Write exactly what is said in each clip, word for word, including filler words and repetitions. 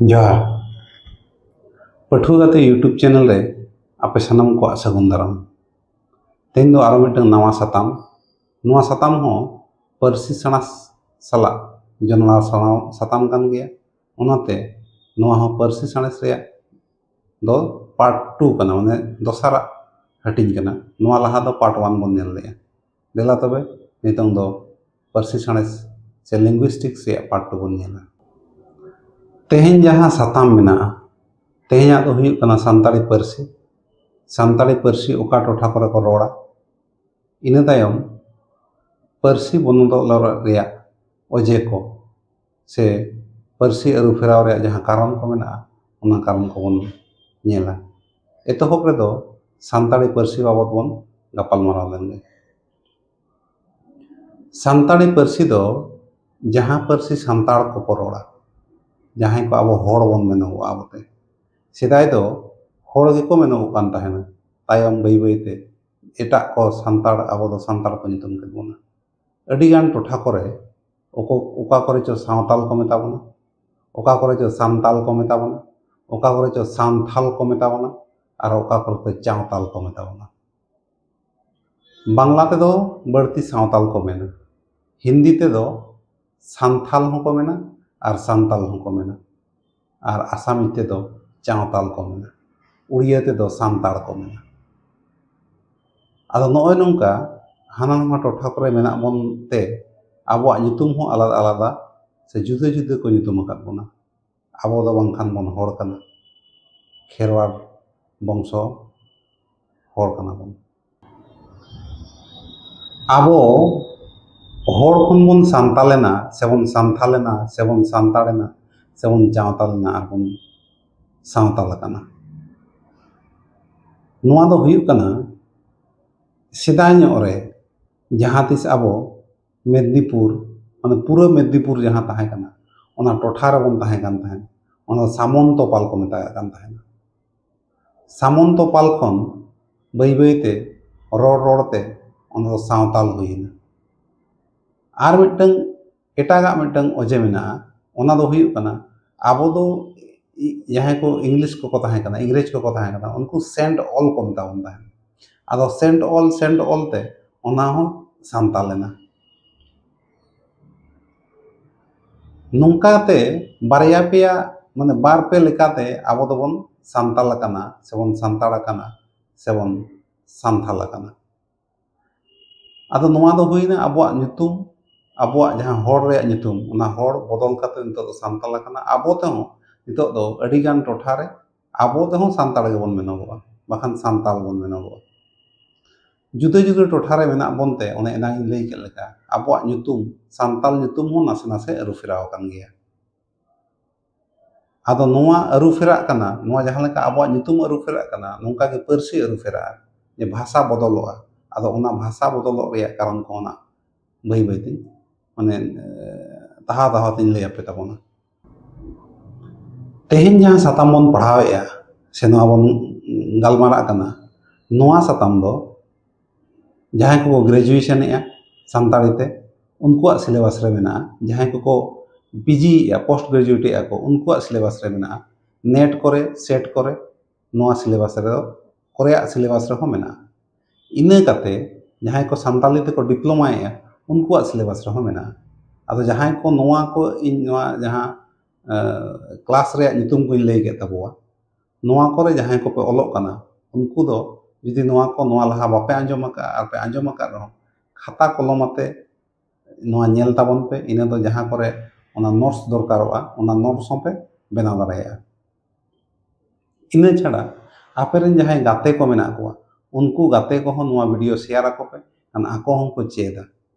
ᱡᱚᱦᱟᱨ᱾ ᱯᱟᱹᱴᱷᱩᱣᱟᱹ ᱜᱟᱛᱮ YouTube ᱪᱮᱱᱮᱞ ᱨᱮ ᱟᱯᱮ ᱥᱟᱱᱟᱢ ᱠᱚᱣᱟᱜ ᱥᱟᱹᱜᱩᱱ ᱫᱟᱨᱟᱢ᱾ ᱛᱮᱦᱮᱧ ᱫᱚ ᱟᱨᱚ ᱢᱤᱫᱴᱟᱝ ᱱᱟᱣᱟ ᱥᱟᱛᱟᱢ᱾ ᱱᱚᱣᱟ ᱥᱟᱛᱟᱢ ᱦᱚᱸ ᱯᱟᱹᱨᱥᱤ ᱥᱟᱬᱮᱥ ᱥᱟᱞᱟᱜ ᱡᱚᱱᱚᱲᱟᱣ ᱥᱟᱛᱟᱢ ᱠᱟᱱ ᱜᱮᱭᱟ᱾ ᱚᱱᱟᱛᱮ ᱱᱚᱣᱟ ᱦᱚᱸ ᱯᱟᱹᱨᱥᱤ ᱥᱟᱬᱮᱥ ᱨᱮᱭᱟᱜ ᱫᱚ ᱯᱟᱨᱴ ᱴᱩ ᱠᱟᱱᱟ, ᱢᱟᱱᱮ ᱫᱚᱥᱟᱨᱟᱜ ᱦᱟᱹᱴᱤᱧ ᱠᱟᱱᱟ᱾ ᱱᱚᱣᱟ ᱞᱟᱦᱟ ᱫᱚ ᱯᱟᱨᱴ ᱚᱣᱟᱱ ᱵᱚᱱ ᱧᱮᱞ ᱞᱮᱜᱼᱟ᱾ ᱫᱮᱞᱟ ᱛᱚᱵᱮ ᱱᱤᱛᱚᱝ ᱫᱚ ᱯᱟᱹᱨᱥᱤ ᱥᱟᱬᱮᱥ ᱥᱮ ᱞᱤᱝᱜᱩᱭᱥᱴᱤᱠᱥ ᱨᱮᱭᱟᱜ ᱯᱟᱨᱴ ᱴᱩ ᱵᱚᱱ ᱧᱮᱞᱟ᱾ ᱛᱮᱦᱮᱧ ᱡᱟᱦᱟᱸ ᱥᱟᱛᱟᱢ ᱢᱮᱱᱟᱜᱼᱟ, ᱛᱮᱦᱮᱧᱟᱜ ᱫᱚ ᱦᱩᱭᱩᱜ ᱠᱟᱱᱟ ᱥᱟᱱᱛᱟᱲᱤ ᱯᱟᱹᱨᱥᱤ᱾ ᱥᱟᱱᱛᱟᱲᱤ ᱯᱟᱹᱨᱥᱤ ᱚᱠᱟ ᱴᱚᱴᱷᱟ ᱠᱚᱨᱮ ᱠᱚ ᱨᱚᱲᱟ? ᱤᱱᱟᱹ ᱛᱟᱭᱚᱢ ᱯᱟᱹᱨᱥᱤ ᱵᱚᱱᱚᱫᱚᱞ ᱨᱮᱭᱟᱜ ᱚᱡᱮ ᱠᱚ ᱥᱮ ᱯᱟᱹᱨᱥᱤ ᱟᱹᱨᱩ ᱯᱷᱮᱨᱟᱣ ᱨᱮᱭᱟᱜ ᱡᱟᱦᱟᱸ ᱠᱟᱨᱚᱱ ᱠᱚ ᱢᱮᱱᱟᱜᱼᱟ, ᱚᱱᱟ ᱠᱟᱨᱚᱱ ᱠᱚᱵᱚᱱ ᱧᱮᱞᱟ᱾ ᱮᱛᱚᱦᱚᱵ ᱨᱮᱫᱚ ᱥᱟᱱᱛᱟᱲᱤ ᱯᱟᱹᱨᱥᱤ ᱵᱟᱵᱚᱛ ᱵᱚᱱ ᱜᱟᱯᱟᱞᱢᱟᱨᱟᱣ ᱞᱮᱱᱜᱮ᱾ ᱥᱟᱱᱛᱟᱲᱤ ᱯᱟᱹᱨᱥᱤ ᱫᱚ ᱡᱟᱦᱟᱸ ᱯᱟᱹᱨᱥᱤ ᱥᱟᱱᱛᱟᱲ ᱠᱚᱠᱚ ᱨᱚᱲᱟ, ᱡᱟᱦᱟᱸᱭ ᱠᱚ ᱟᱵᱚ ᱦᱚᱲ ᱵᱚᱱ ᱢᱮᱱᱚᱜᱚᱜᱼᱟ ᱟᱵᱚᱛᱮ᱾ ᱥᱮᱫᱟᱭ ᱫᱚ ᱦᱚᱲ ᱜᱮᱠᱚ ᱢᱮᱱᱚᱜᱚᱜ ᱠᱟᱱ ᱛᱟᱦᱮᱱᱟ, ᱛᱟᱭᱚᱢ ᱵᱟᱹᱭ ᱵᱟᱹᱭᱛᱮ ᱮᱴᱟᱜ ᱠᱚ ᱥᱟᱱᱛᱟᱲ, ᱟᱵᱚ ᱫᱚ ᱥᱟᱱᱛᱟᱲ ᱠᱚ ᱧᱩᱛᱩᱢ ᱠᱮᱫ ᱵᱚᱱᱟ᱾ ᱟᱹᱰᱤᱜᱟᱱ ᱴᱚᱴᱷᱟ ᱠᱚᱨᱮ ᱚᱠᱚ-, ᱚᱠᱟ ᱠᱚᱨᱮ ᱪᱚ ᱥᱟᱶᱛᱟᱞ ᱠᱚ ᱢᱮᱛᱟ ᱵᱚᱱᱟ, ᱚᱠᱟ ᱠᱚᱨᱮ ᱪᱚ ᱥᱟᱱᱛᱟᱞ ᱠᱚ ᱢᱮᱛᱟ ᱵᱚᱱᱟ, ᱚᱠᱟ ᱠᱚᱨᱮ ᱪᱚ ᱥᱟᱱᱛᱷᱟᱞ ᱠᱚ ᱢᱮᱛᱟ ᱵᱚᱱᱟ, ᱟᱨ ᱚᱠᱟ ᱠᱚᱨᱮ ᱪᱚ ᱪᱟᱶᱛᱟᱞ ᱠᱚ ᱢᱮᱛᱟ ᱵᱚᱱᱟ᱾ ᱵᱟᱝᱞᱟ ᱛᱮᱫᱚ ᱵᱟᱹᱲᱛᱤ ᱥᱟᱶᱛᱟᱞ ᱠᱚ ᱢᱮᱱᱟ, ᱦᱤᱱᱫᱤ ᱛᱮᱫᱚ ᱥᱟᱱᱛᱷᱟᱞ ᱦᱚᱸᱠᱚ ᱢᱮᱱᱟ ᱟᱨ ᱥᱟᱱᱛᱟᱞ ᱦᱚᱸᱠᱚ ᱢᱮᱱᱟ, ᱟᱨ ᱟᱥᱟᱢᱤᱡ ᱛᱮᱫᱚ ᱪᱟᱶᱛᱟᱞ ᱠᱚ ᱢᱮᱱᱟ, ᱩᱲᱤᱭᱟ ᱛᱮᱫᱚ ᱥᱟᱱᱛᱟᱲ ᱠᱚ ᱢᱮᱱᱟ᱾ ᱟᱫᱚ ᱱᱚᱜᱼᱚᱭ ᱱᱚᱝᱠᱟ ᱦᱟᱱᱟ ᱱᱚᱣᱟ ᱴᱚᱴᱷᱟ ᱠᱚᱨᱮ ᱢᱮᱱᱟᱜ ᱵᱚᱱ ᱛᱮ ᱟᱵᱚᱣᱟᱜ ᱧᱩᱛᱩᱢ ᱦᱚᱸ ᱟᱞᱟᱫᱟ ᱟᱞᱟᱫᱟ ᱥᱮ ᱡᱩᱫᱟᱹ ᱡᱩᱫᱟᱹ ᱠᱚ ᱧᱩᱛᱩᱢ ᱟᱠᱟᱫ ᱵᱚᱱᱟ᱾ ᱟᱵᱚ ᱫᱚ ᱵᱟᱝᱠᱷᱟᱱ ᱵᱚᱱ ᱦᱚᱲ ᱠᱟᱱᱟ, ᱠᱷᱮᱨᱣᱟᱲ ᱵᱚᱝᱥᱚ ᱦᱚᱲ ᱠᱟᱱᱟ ᱵᱚᱱ᱾ ᱟᱵᱚ ᱦᱚᱲ ᱠᱷᱚᱱ ᱵᱚᱱ ᱥᱟᱱᱛᱟᱞ ᱮᱱᱟ, ᱥᱮᱵᱚᱱ ᱥᱟᱱᱛᱷᱟᱞ ᱮᱱᱟ, ᱥᱮᱵᱚᱱ ᱥᱟᱱᱛᱟᱲ ᱮᱱᱟ, ᱥᱮᱵᱚᱱ ᱪᱟᱶᱛᱟᱞ ᱮᱱᱟ, ᱟᱨ ᱵᱚᱱ ᱥᱟᱶᱛᱟᱞ ᱟᱠᱟᱱᱟ᱾ ᱱᱚᱣᱟ ᱫᱚ ᱦᱩᱭᱩᱜ ᱠᱟᱱᱟ, ᱥᱮᱫᱟᱭ ᱧᱚᱜ ᱨᱮ ᱡᱟᱦᱟᱸ ᱛᱤᱥ ᱟᱵᱚ ᱢᱮᱫᱽᱱᱤᱯᱩᱨ, ᱢᱟᱱᱮ ᱯᱩᱨᱟᱹ ᱢᱮᱫᱽᱱᱤᱯᱩᱨ ᱡᱟᱦᱟᱸ ᱛᱟᱦᱮᱸ ᱠᱟᱱᱟ, ᱚᱱᱟ ᱴᱚᱴᱷᱟ ᱨᱮᱵᱚᱱ ᱛᱟᱦᱮᱸ ᱠᱟᱱ ᱛᱟᱦᱮᱸᱫ, ᱚᱱᱟ ᱥᱟᱢᱚᱱᱛᱚ ᱯᱟᱞ ᱠᱚ ᱢᱮᱛᱟᱜ ᱠᱟᱱ ᱛᱟᱦᱮᱸᱱᱟ᱾ ᱥᱟᱢᱚᱱᱛᱚ ᱯᱟᱞ ᱠᱷᱚᱱ ᱵᱟᱹᱭ ᱵᱟᱹᱭ ᱛᱮ ᱨᱚᱲ ᱨᱚᱲ ᱛᱮ ᱚᱱᱟ ᱫᱚ ᱥᱟᱶᱛᱟᱞ ᱦᱩᱭᱮᱱᱟ᱾ ᱟᱨ ᱢᱤᱫᱴᱟᱝ ᱮᱴᱟᱜᱟᱜ ᱢᱤᱫᱴᱟᱝ ᱚᱡᱮ ᱢᱮᱱᱟᱜᱼᱟ, ᱚᱱᱟ ᱫᱚ ᱦᱩᱭᱩᱜ ᱠᱟᱱᱟ ᱟᱵᱚ ᱫᱚ ᱡᱟᱦᱟᱸᱭ ᱠᱚ ᱤᱝᱞᱤᱥ ᱠᱚᱠᱚ ᱛᱟᱦᱮᱸ ᱠᱟᱱᱟ, ᱤᱝᱨᱮᱡᱽ ᱠᱚᱠᱚ ᱛᱟᱦᱮᱸ ᱠᱟᱱᱟ, ᱩᱱᱠᱩ ᱥᱮᱱᱴ ᱚᱞ ᱠᱚ ᱢᱮᱛᱟ ᱵᱚᱱ ᱛᱟᱦᱮᱸᱫ᱾ ᱟᱫᱚ ᱥᱮᱱᱴ ᱚᱞ ᱥᱮᱱᱴ ᱚᱞ ᱛᱮ ᱚᱱᱟ ᱦᱚᱸ ᱥᱟᱱᱛᱟᱞ ᱮᱱᱟ᱾ ᱱᱚᱝᱠᱟᱛᱮ ᱵᱟᱨᱭᱟ ᱯᱮᱭᱟ, ᱢᱟᱱᱮ ᱵᱟᱨ ᱯᱮ ᱞᱮᱠᱟᱛᱮ ᱟᱵᱚ ᱫᱚᱵᱚᱱ ᱥᱟᱱᱛᱟᱞ ᱟᱠᱟᱱᱟ, ᱥᱮᱵᱚᱱ ᱥᱟᱱᱛᱟᱲ ᱟᱠᱟᱱᱟ, ᱥᱮᱵᱚᱱ ᱥᱟᱱᱛᱟᱞ ᱟᱠᱟᱱᱟ᱾ ᱟᱫᱚ ᱱᱚᱣᱟ ᱫᱚ ᱦᱩᱭᱱᱟ ᱟᱵᱚᱣᱟᱜ ᱧᱩᱛᱩᱢ, ᱟᱵᱚᱣᱟᱜ ᱡᱟᱦᱟᱸ ᱦᱚᱲ ᱨᱮᱭᱟᱜ ᱧᱩᱛᱩᱢ, ᱚᱱᱟ ᱦᱚᱲ ᱵᱚᱫᱚᱞ ᱠᱟᱛᱮ ᱱᱤᱛᱚᱜ ᱫᱚ ᱥᱟᱱᱛᱟᱞ ᱟᱠᱟᱱᱟ᱾ ᱟᱵᱚ ᱛᱮᱦᱚᱸ ᱱᱤᱛᱚᱜ ᱫᱚ ᱟᱹᱰᱤᱜᱟᱱ ᱴᱚᱴᱷᱟ ᱨᱮ ᱟᱵᱚ ᱛᱮᱦᱚᱸ ᱥᱟᱱᱛᱟᱲ ᱜᱮᱵᱚᱱ ᱢᱮᱱᱚᱜᱚᱜᱼᱟ, ᱵᱟᱠᱷᱟᱱ ᱥᱟᱱᱛᱟᱞ ᱵᱚᱱ ᱢᱮᱱᱚᱜᱚᱜᱼᱟ᱾ ᱡᱩᱫᱟᱹ ᱡᱩᱫᱟᱹ ᱴᱚᱴᱷᱟ ᱨᱮ ᱢᱮᱱᱟᱜ ᱵᱚᱱ ᱛᱮ, ᱚᱱᱮ ᱮᱱᱟᱝ ᱤᱧ ᱞᱟᱹᱭ ᱠᱮᱫ ᱞᱮᱠᱟ, ᱟᱵᱚᱣᱟᱜ ᱧᱩᱛᱩᱢ, ᱥᱟᱱᱛᱟᱞ ᱧᱩᱛᱩᱢ ᱦᱚᱸ ᱱᱟᱥᱮ ᱱᱟᱥᱮ ᱟᱹᱨᱩ ᱯᱷᱮᱨᱟᱣ ᱟᱠᱟᱱ ᱜᱮᱭᱟ᱾ ᱟᱫᱚ ᱱᱚᱣᱟ ᱟᱹᱨᱩ ᱯᱷᱮᱨᱟᱜ ᱠᱟᱱᱟ, ᱱᱚᱣᱟ ᱡᱟᱦᱟᱸ ᱞᱮᱠᱟ ᱟᱵᱚᱣᱟᱜ ᱧᱩᱛᱩᱢ ᱟᱹᱨᱩ ᱯᱷᱮᱨᱟᱜ ᱠᱟᱱᱟ, ᱱᱚᱝᱠᱟ ᱜᱮ ᱯᱟᱹᱨᱥᱤ ᱟᱹᱨᱩ ᱯᱷᱮᱨᱟᱜᱼᱟ, ᱡᱮ ᱵᱷᱟᱥᱟ ᱵᱚᱫᱚᱞᱚᱜᱼᱟ᱾ ᱟᱫᱚ ᱚᱱᱟ ᱵᱷᱟᱥᱟ ᱵᱚᱫᱚᱞᱚᱜ ᱨᱮᱭᱟᱜ ᱠᱟᱨᱚᱱ ᱠᱚ ᱚᱱᱟ ᱵᱟᱹᱭ ᱵᱟᱹᱭ ᱛᱮ, ᱢᱟᱱᱮ, ᱮ, ᱛᱟᱦᱟᱣ ᱛᱟᱦᱟᱣ ᱛᱤᱧ ᱞᱟᱹᱭ ᱟᱯᱮ ᱛᱟᱵᱚᱱᱟ᱾ ᱛᱮᱦᱮᱧ ᱡᱟᱦᱟᱸ ᱥᱟᱛᱟᱢ ᱵᱚᱱ ᱯᱟᱲᱦᱟᱣᱮᱫᱼᱟ, ᱥᱮ ᱱᱚᱣᱟ ᱵᱚᱱ ᱜᱟᱞᱢᱟᱨᱟᱜ ᱠᱟᱱᱟ, ᱱᱚᱣᱟ ᱥᱟᱛᱟᱢ ᱫᱚ ᱡᱟᱦᱟᱸᱭ ᱠᱚᱠᱚ ᱜᱨᱮᱡᱩᱭᱮᱥᱚᱱᱮᱜᱼᱟ ᱥᱟᱱᱛᱟᱲᱤ ᱛᱮ, ᱩᱱᱠᱩᱣᱟᱜ ᱥᱤᱞᱮᱵᱟᱥ ᱨᱮ ᱢᱮᱱᱟᱜᱼᱟ᱾ ᱡᱟᱦᱟᱸᱭ ᱠᱚᱠᱚ ᱯᱤᱡᱤᱭᱮᱜᱼᱟ, ᱯᱳᱥᱴ ᱜᱨᱮᱡᱩᱭᱮᱴᱮᱜᱼᱟ ᱠᱚ, ᱩᱱᱠᱩᱣᱟᱜ ᱥᱤᱞᱮᱵᱟᱥ ᱨᱮ ᱢᱮᱱᱟᱜᱼᱟ᱾ ᱱᱮᱴ ᱠᱚᱨᱮ, ᱥᱮᱴ ᱠᱚᱨᱮ, ᱱᱚᱣᱟ ᱥᱤᱞᱮᱵᱟᱥ ᱨᱮᱫᱚ, ᱠᱚᱨᱮᱭᱟᱜ ᱥᱤᱞᱮᱵᱟᱥ ᱨᱮᱦᱚᱸ ᱢᱮᱱᱟᱜᱼᱟ᱾ ᱤᱱᱟᱹ ᱠᱟᱛᱮ ᱡᱟᱦᱟᱸᱭ ᱠᱚ ᱥᱟᱱᱛᱟᱲᱤ ᱛᱮᱠᱚ ᱰᱤᱯᱞᱳᱢᱟᱭᱮᱜᱼᱟ, ᱩᱱᱠᱩᱣᱟᱜ ᱥᱤᱞᱮᱵᱟᱥ ᱨᱮᱦᱚᱸ ᱢᱮᱱᱟᱜᱼᱟ᱾ ᱟᱫᱚ ᱡᱟᱦᱟᱸᱭ ᱠᱚ ᱱᱚᱣᱟ ᱠᱚ, ᱤᱧ ᱱᱚᱣᱟ ᱡᱟᱦᱟᱸ, ᱮ, ᱠᱞᱟᱥ ᱨᱮᱭᱟᱜ ᱧᱩᱛᱩᱢ ᱠᱚᱧ ᱞᱟᱹᱭ ᱠᱮᱫ ᱛᱟᱵᱚᱣᱟ, ᱱᱚᱣᱟ ᱠᱚᱨᱮ ᱡᱟᱦᱟᱸᱭ ᱠᱚᱯᱮ ᱚᱞᱚᱜ ᱠᱟᱱᱟ, ᱩᱱᱠᱩ ᱫᱚ ᱡᱩᱫᱤ ᱱᱚᱣᱟ ᱠᱚ ᱱᱚᱣᱟ ᱞᱟᱦᱟ ᱵᱟᱯᱮ ᱟᱸᱡᱚᱢ ᱟᱠᱟᱫᱼᱟ, ᱟᱨ ᱯᱮ ᱟᱸᱡᱚᱢ ᱟᱠᱟᱫ ᱨᱮᱦᱚᱸ, ᱠᱷᱟᱛᱟ ᱠᱚᱞᱚᱢ ᱟᱛᱮ ᱱᱚᱣᱟ ᱧᱮᱞ ᱛᱟᱵᱚᱱ ᱯᱮ᱾ ᱤᱱᱟᱹ ᱫᱚ ᱡᱟᱦᱟᱸ ᱠᱚᱨᱮ ᱚᱱᱟ ᱱᱳᱴᱥ ᱫᱚᱨᱠᱟᱨᱚᱜᱼᱟ, ᱚᱱᱟ ᱱᱳᱴᱥ ᱦᱚᱸᱯᱮ ᱵᱮᱱᱟᱣ ᱫᱟᱲᱮᱭᱟᱜᱼᱟ᱾ ᱤᱱᱟᱹ ᱪᱷᱟᱰᱟ ᱟᱯᱮ ᱨᱮᱱ ᱡᱟᱦᱟᱸᱭ ᱜᱟᱛᱮ ᱠᱚ ᱢᱮᱱᱟᱜ ᱠᱚᱣᱟ, ᱩᱱᱠᱩ ᱜᱟᱛᱮ ᱠᱚᱦᱚᱸ ᱱᱚᱣᱟ ᱵᱷᱤᱰᱤᱭᱳ ᱥᱮᱭᱟᱨ ᱟᱠᱚ ᱯᱮ, ᱠᱷᱟᱱ ᱟᱠᱚ ᱦᱚᱸᱠᱚ ᱪᱮᱫᱟ